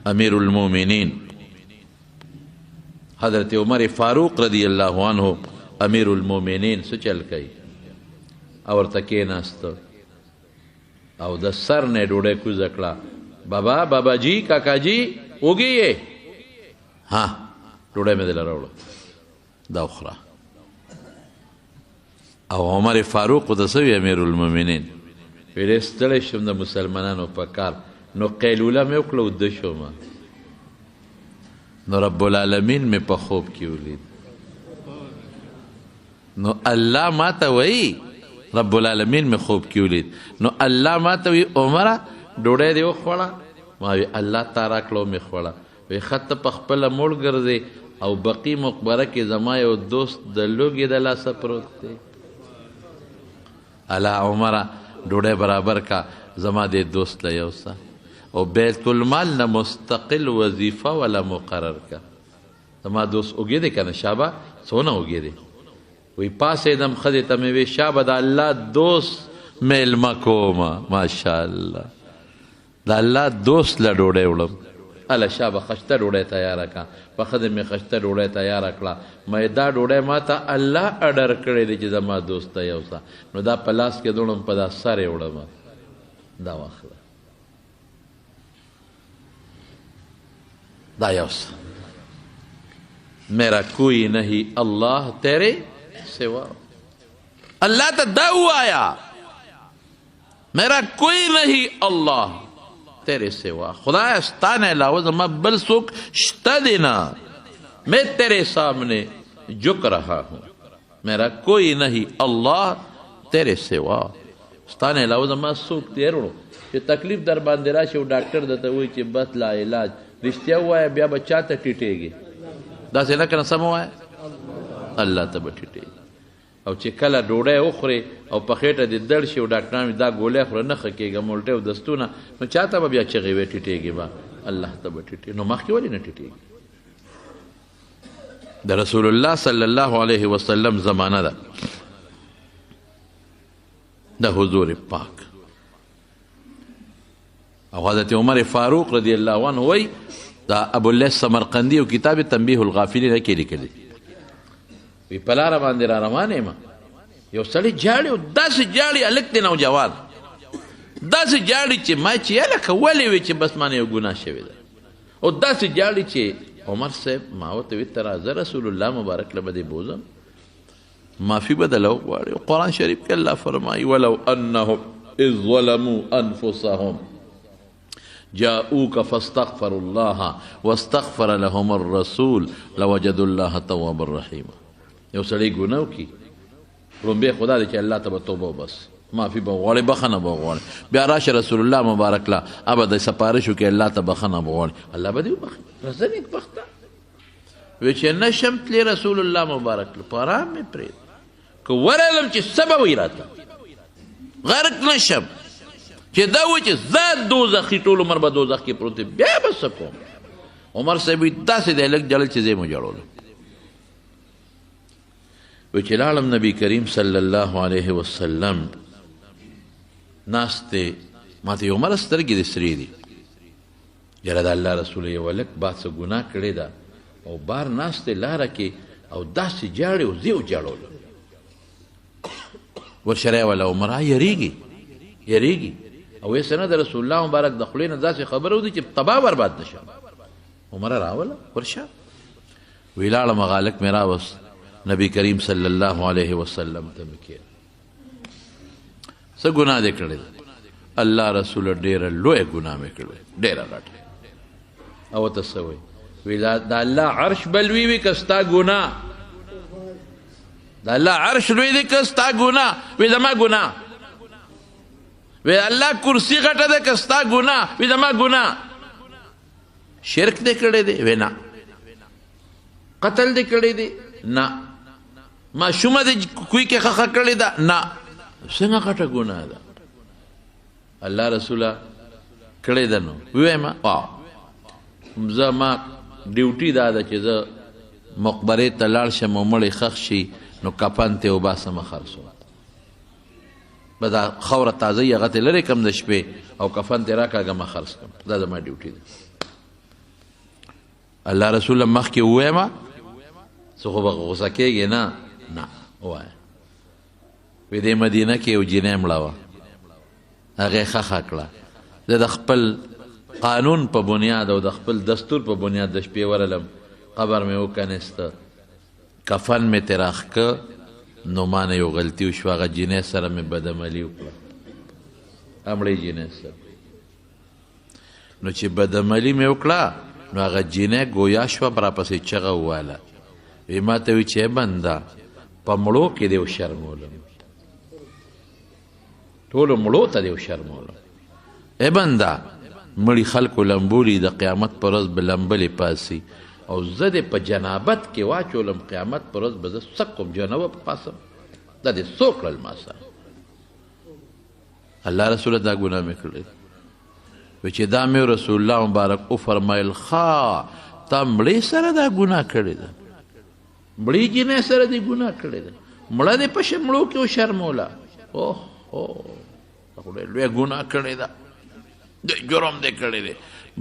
امیر المؤمنین، حضرت عمر فاروق رضی الله عنه امیر المؤمنین څه چل کوي؟ او ورته کېناسته او د سر نه ډوډۍ کوزه کړه. بابا، بابا جی، کاکا جی، وږي یې؟ ها، ډوډۍ مې دله راوړه، دا وخوره. او عمر فاروق ورته څه وي امیر المؤمنین؟ ویل ستړی شوم د مسلمانانو په کار، نو قیلوله مې وکړه اوده شوم. نو رب العالمین مې په خوب کې ولید. نو الله ما ته وایي، رب العالمین مې خوب کې ولید، نو الله ما ته وایي عمره ډوډۍ دې وخوړه؟ ما وی الله تا راکړه مې خوړه. وی ښه ته په خپله موړ ګرځې او بقیع مقبره کې زما یو دوست د لوږې د لاسه پروت دی. الا عمره ډوډۍ برابر کا، زما دې دوست له یوسه، او بیت المال نه مستقل وظیفه ولا مقرر کا. زما دوست اوږې دی که نه؟ شابه څونه اوږې دی؟ وی پاڅېدم، ښځې ته مې وی شابه د الله دوست مېلمه کومه، ماشاءالله د الله دوست له ډوډۍ وړم. هله شابه خشته ډوډۍ تیاره کړه. په ښځې مې خشته ډوډۍ تیاره کړه. مې دا ډوډۍ ما ته الله اډر کړی دی چې زما دوست ته یوسه. نو دا په لاس کې دوړم، په دا سر یې وړم، دا واخله، دا یوسه. میرا کوئی نہیں اللہ تیرے سوا. الله ته دا ووایا، میرا کوئی نہیں الله تیرے سوا. خدای ستا نه علاوه زما بل څوک شته دی نه. میں تیرے سامنے جھک رہا ہوں، میرا کوئی نہیں الله تیرے سوا. ستا نه علاوه زما څوک تیر وړو چې تکلیف در باندې راشي او ډاکټر درته وایي چې بس لا علاج، رښتیا ووایه بیا به چا ته ټیټېږي؟ داسې نه که نه سمه ووایه، الله ته به ټیټېږي. او چې کله ډوډۍ وخورې او په خېټه دې دړ شي او ډاکټران وایي دا ګولۍ خوره نه ښه کېږه، مولټۍ او دستونه، نو چا ته به بیا چغې وایي ټیټېږي به؟ الله ته به ټیټېږي. نو مخکې ولې نه ټیټېږي؟ د رسول الله صلی الله علیه وسلم زمانه ده، د حضور پاک. او حضرت عمر فاروق رضی الله عنه وایي دا ابو اللیث سمرقندي یو کتاب تنبیه الغافلین کې لیکلی، وی په لاره باندې را روان یم، یو سړی ژاړي او داسې ژاړي، هلک دی نوجوان، داسې ژاړي چې ما چې هلکه ولې وي چې بس مانه یو ګناه شوې ده، او داسې ژاړي چې عمر صاحب ما ورته وی ته راځه رسول الله مبارک له به دې بوځم، معافي به درله وغواړي. قرآن شریف کې الله فرمایي ولو انهم اذ ظلموا انفسهم جاءوك فاستغفروا الله واستغفر لهم الرسول لوجدوا الله توابا رحيما. یو سړی ګناه وکړي، ړومبی خدا دی چې الله ته به توبه وباسي، معافي به وغواړي، بخښنه به وغواړي، بیا راشه رسول الله مبارک له ابه د سفارش وکړي، الله ته بخښنه به وغواړي، الله به دې وبخښي. راځه نېکبخته. وی چې نه شم تللی رسول الله مبارک له، په ارام مې پرېږده، که ورغلم چې څه به وایي راته، غرق نه شم چې دا وایي چې زه دوزخي ټول عمر به دوزخ کې پروت یم، بیا به څه کوم؟ عمر صاحب وایي داسې دی لږ ژړل چې زه یې وژړولم. وایي چې لاړم نبي کریم صلی الله علیه وسلم ناست دی، ما ته یې عمره سترګې دې سرې دي، یاره د الله رسول یو هلک با څه ګناه کړې ده او بار ناست دی لاره کې او داسې ژاړي او زه یې وژړولم. ورشری والا عمره یریږي یریږي او یې څه نه د رسول الله مبارک د خولې نه داسې خبره وځي چې تباه برباد نه شم. عمره راوله ورشه. وی لاړم هغه هلک مې راوست، نبی کریم صلی الله علیه وسلم ته مې کښېنه، څه ګناه دې کړې ده؟ الله رسول ډېره لویه ګناه مې کړې، ډېره غټه. او ته څه وایي؟ وی د الله عرش به لوی وي که ستا ګناه؟ د الله عرش لوی دی که ستا ګناه؟ وی زما ګناه. وی الله کرسی غټه ده که ستا ګناه؟ وی زما ګناه. شرک دې کړی دی؟ وی نه. قتل دې کړی دی؟ نه. ماشومه دې کوی کې ښخه کړې ده؟ نه. څنګه غټه ګناه ده؟ الله رسوله کړې ده نو ووایم زه ما ډیوټي دا ده چې زه مقبرې ته لاړ شم او مړی ښخ شي نو کفن ته وباسم خرڅوم، به دا خاوره تازه یې هغه ته لرې کړم د شپې او کفن ته راکاږم خرڅ کړم، دا زما ډیوټي ده. الله رسول مخکې ووایم څه خو به غوسه کېږې نه؟ نه ووایه. وی دې مدینه کې یو جینۍ مړه وه، هغې ښخه کړه، زه د خپل قانون په بنیاد او د خپل دستور په بنیاد د شپې ورغلم، قبر مې وکنسته، کفن مې ترې راښکه، نو ما نه یو غلطي وشوه، هغه جینۍ سره مې بدعملي وکړه، مړې جینۍ سره. نو چې بدعملي مې وکړه نو هغه جینۍ ګویا شوه، راپسې چغه وواله، وی ما ته وی چې بنده په مړو کې دې وشرمولم، ټولو مړو ته دې وشرمولم، ای بنده مړي خلکو لمبولي د قیامت پر ورځ به لمبلې پاسي، او زه دې په جنابت کې واچولم، قیامت پر ورځ به زه څه کوم، جنابه به پاسم، دا دې څه وکړل ما سره؟ الله رسوله دا ګناه مې کړې. وی چې دا مې رسول الله مبارک وفرمایل ښه تا مړې سره دا ګناه کړې ده، مړې جینۍ سره دې ګناه کړې ده، مړه دې په مړو کې وشرموله، اوه خو ډېر لویه ګناه کړې ده، د جرم دې کړی دی.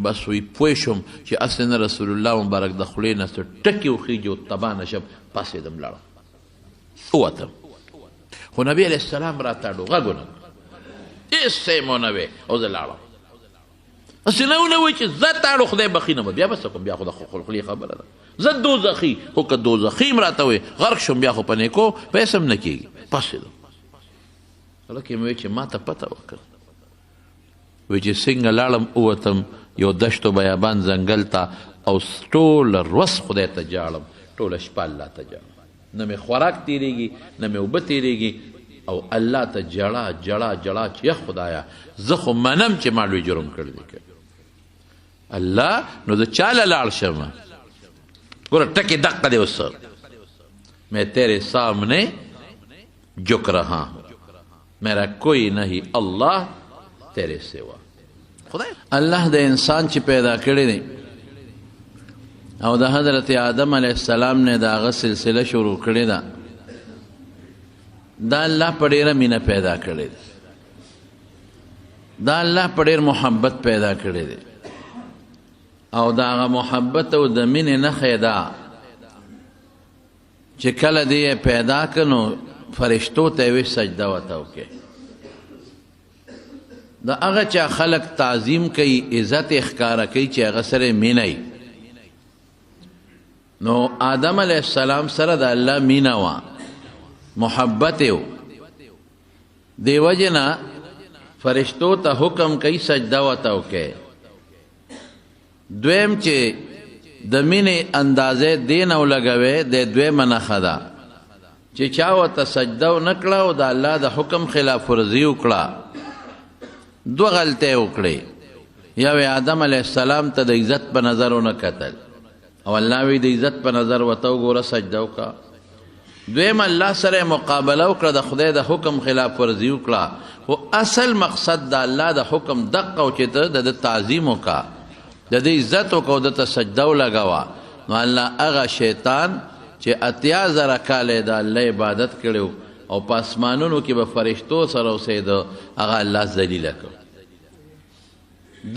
بس وی پوه شوم چې هسې نه رسول الله مبارک د خولې نه څه ټکي وخېږي او تباه نه شم، پاڅېدم لاړم ووتم. خو نبي علیه السلام راته اډو غږ ونه کړ، هېڅ څه یې مو نه وی او زه لاړم. هسې نه ونه وایي چې زه تاړو خدای بخښي نه، بیا به څه کوم، بیا خو د خولې خبره ده، زه دوزخي، خو که دوزخي هم راته وایي غرق شوم بیا خو په نیکو پیسې هم نه کېږي. پاڅېدم، هلک یې مې وویل چې ما ته پته وکړه. وی چې څنګه لاړم ووتم یو دشت و بیابان ځنګل ته، او ټوله ورځ خدای ته ژاړم، ټوله شپه الله ته ژاړم، نه مې خوراک تېرېږي نه مې اوبه تېرېږي، او الله ته ژړا ژړا ژړا چې یا خدایه زه خو منم چې ما لوی جرم کړی دی الله، نو زه چا له لاړ شم؟ ګوره ټکې دقه دی اوس، مې تیرې سامنے جھک رہا ہوں، میرا کوئی نہیں الله تیرے سوا. خدای الله د انسان چې پیدا کړی دی او د حضرت آدم علیه السلام نه د هغه سلسله شروع کړې ده، دا الله په ډېره مینه پیدا کړی دی، دا الله په ډېر محبت پیدا کړی دی. او د هغه محبت او د مینې نښه ده چې کله دی یې پیدا کړ نو فرشتو ته یې سجده ورته وکړي. د هغه چا خلک تعظیم کوي، عزت یې ښکاره کوي چې هغه سره مینه وي. نو آدم علیه السلام سره د الله مینه وه، محبت یې و. دې وجې نه فرشتو ته حکم کوي سجده ورته وکړي. دویم چې د مینې اندازې دې نه ولګوي، د دویمه نښه ده چې چا ورته سجده ونه کړه او د الله د حکم خلاف ورزي وکړه، دوه غلطۍ وکړې. یو یې آدم علیه السلام ته د عزت په نظر ونه کتل او الله وی د عزت په نظر ورته وګوره سجده وکړه. دویم الله سره مقابله وکړه، د خدای د حکم خلاف ورزي وکړه. خو اصل مقصد د الله د حکم دقه و چې ته د ده تعظیم وکړه، د دې عزت وکړه او ده ته سجده ولګوه. نو الله هغه شیطان چې 80,000 کاله یې د الله عبادت کړی او په اسمانونو کې به فرشتو سره اوسېده، هغه الله ذلیله کړ.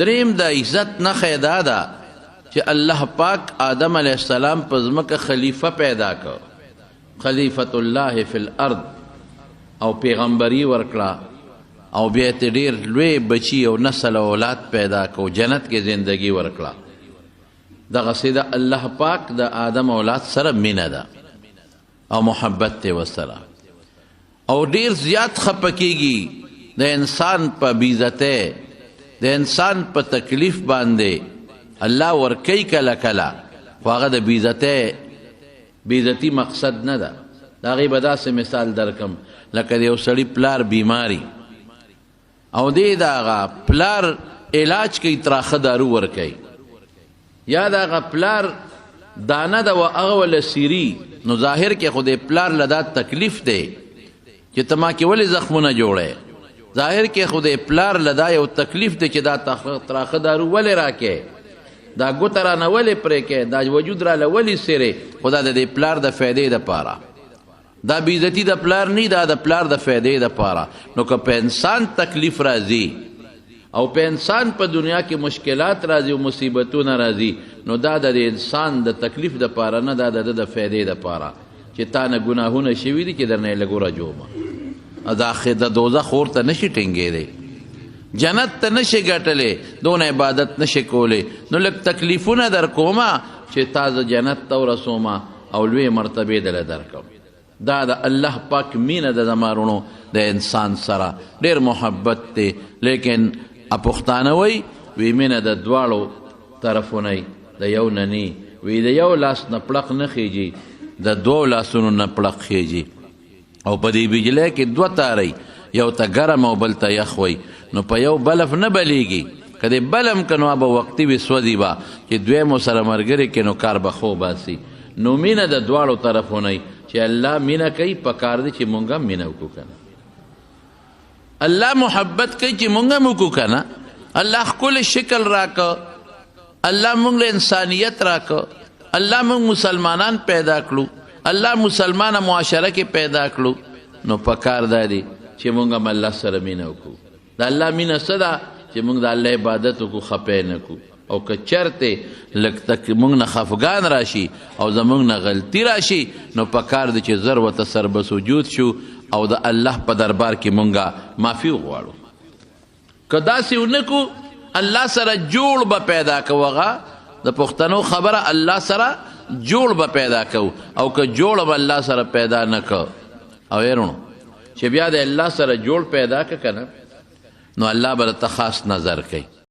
دریم د عزت نښه دا ده چې الله پاک آدم علیه السلام په ځمکه خلیفه پیدا کړ، خلیفة الله فی الارض، او پیغمبري ورکړه او بیا ته ډېر لوی بچي او نسل او اولاد پیدا کړ، جنت کې زندگی ورکړه. دغسې د الله پاک د آدم اولاد سره مینه ده او محبت دی ورسره، او ډېر زیات خفه کېږي د انسان په بېعزتۍ، د انسان په تکلیف باندې. الله ورکوي کله کله، خو هغه د بېعزتي مقصد نه ده. د هغې به داسې مثال درکم لکه د یو سړي پلار بیماري او دی د هغه پلار علاج کوي، تراخه دارو ورکوي، یا د هغه پلار دانه ده و هغه وله سیري. نو ظاهر کې خو د پلار له دا تکلیف دی چې ته ما کې ولې زخمونه جوړی، ظاهر کې خو د پلار له دا یو تکلیف دی چې دا تراخه دارو ولې راکې، دا ګوته رانه ولې پرې کې، دا وجود راله ولې سیرې، خو دا د دې پلار د فایدې دپاره، دا بېعزتي د پلار نی، دا د پلار د فایدې دپاره. نو که په انسان تکلیف راځي او په انسان په دنیا کې مشکلات راځي او مصیبتونه راځي، نو دا د انسان د تکلیف دپاره نه، دا د ده د فایدې دپاره چې تا نه ګناهونه شوي دي چې درنه یې لږ ورجومه. دا د دوزخ اور ته نشي ټینګېدی، جنت ته نشي ګټلی، دونه عبادت نشي کولی، نو لږ تکلیفونه در کومه چې تا زه جنت ته ورسومه او لوی مرتبې دله درکړم. دا د الله پاک مینه ده زما وروڼو د انسان سره، ډېر محبت دی. لیکن پښتانه وایي وی مینه د دواړو طرفو نه، د یو نه نی، وی د یو لاس نه پړق نه خیږي، د دوو لاسونو نه پړق خیږي. او په دې بجلی کې دوه تارې، یو ته ګرم او بل ته یخ وي، نو په یو بلف نه بلیږي. که دې بلم که نو به وقتي وي سوځي به، چې دویمو سره ملګري کې نو کار به ښه وباسي. نو مینه د دواړو طرفو نه چې الله مینه کوي، پکار دی چې مونږ هم مینه وکړو که نه. الله محبت کوي چې مونږ هم وکړو که نه. الله ښکلی شکل راکړ، الله مونږ له انسانیت راکړ، الله مونږ مسلمانان پیدا کړو، الله مسلمانه معاشره کې پیدا کړو. نو پکار دا دی چې مونږ هم الله سره مینه وکړو. د الله مینه څه ده؟ چې مونږ د الله عبادت وکړو، خفه یې نه کړو. او که چرته لږ تک مونږ نه خفګان راشي او زمونږ نه غلطي راشي، نو پکار دی چې زر ورته سر به سجود شو او د الله په دربار کې مونږه معافي وغواړو. که داسې ونه کړو، الله سره جوړ به پیدا کوو. هغه د پښتنو خبره، الله سره جوړ به پیدا کوو. او که جوړ به الله سره پیدا نه کړو، او یې وروڼو چې بیا د الله سره جوړ پیدا کړه که نه، نو الله به درته خاص نظر کوي.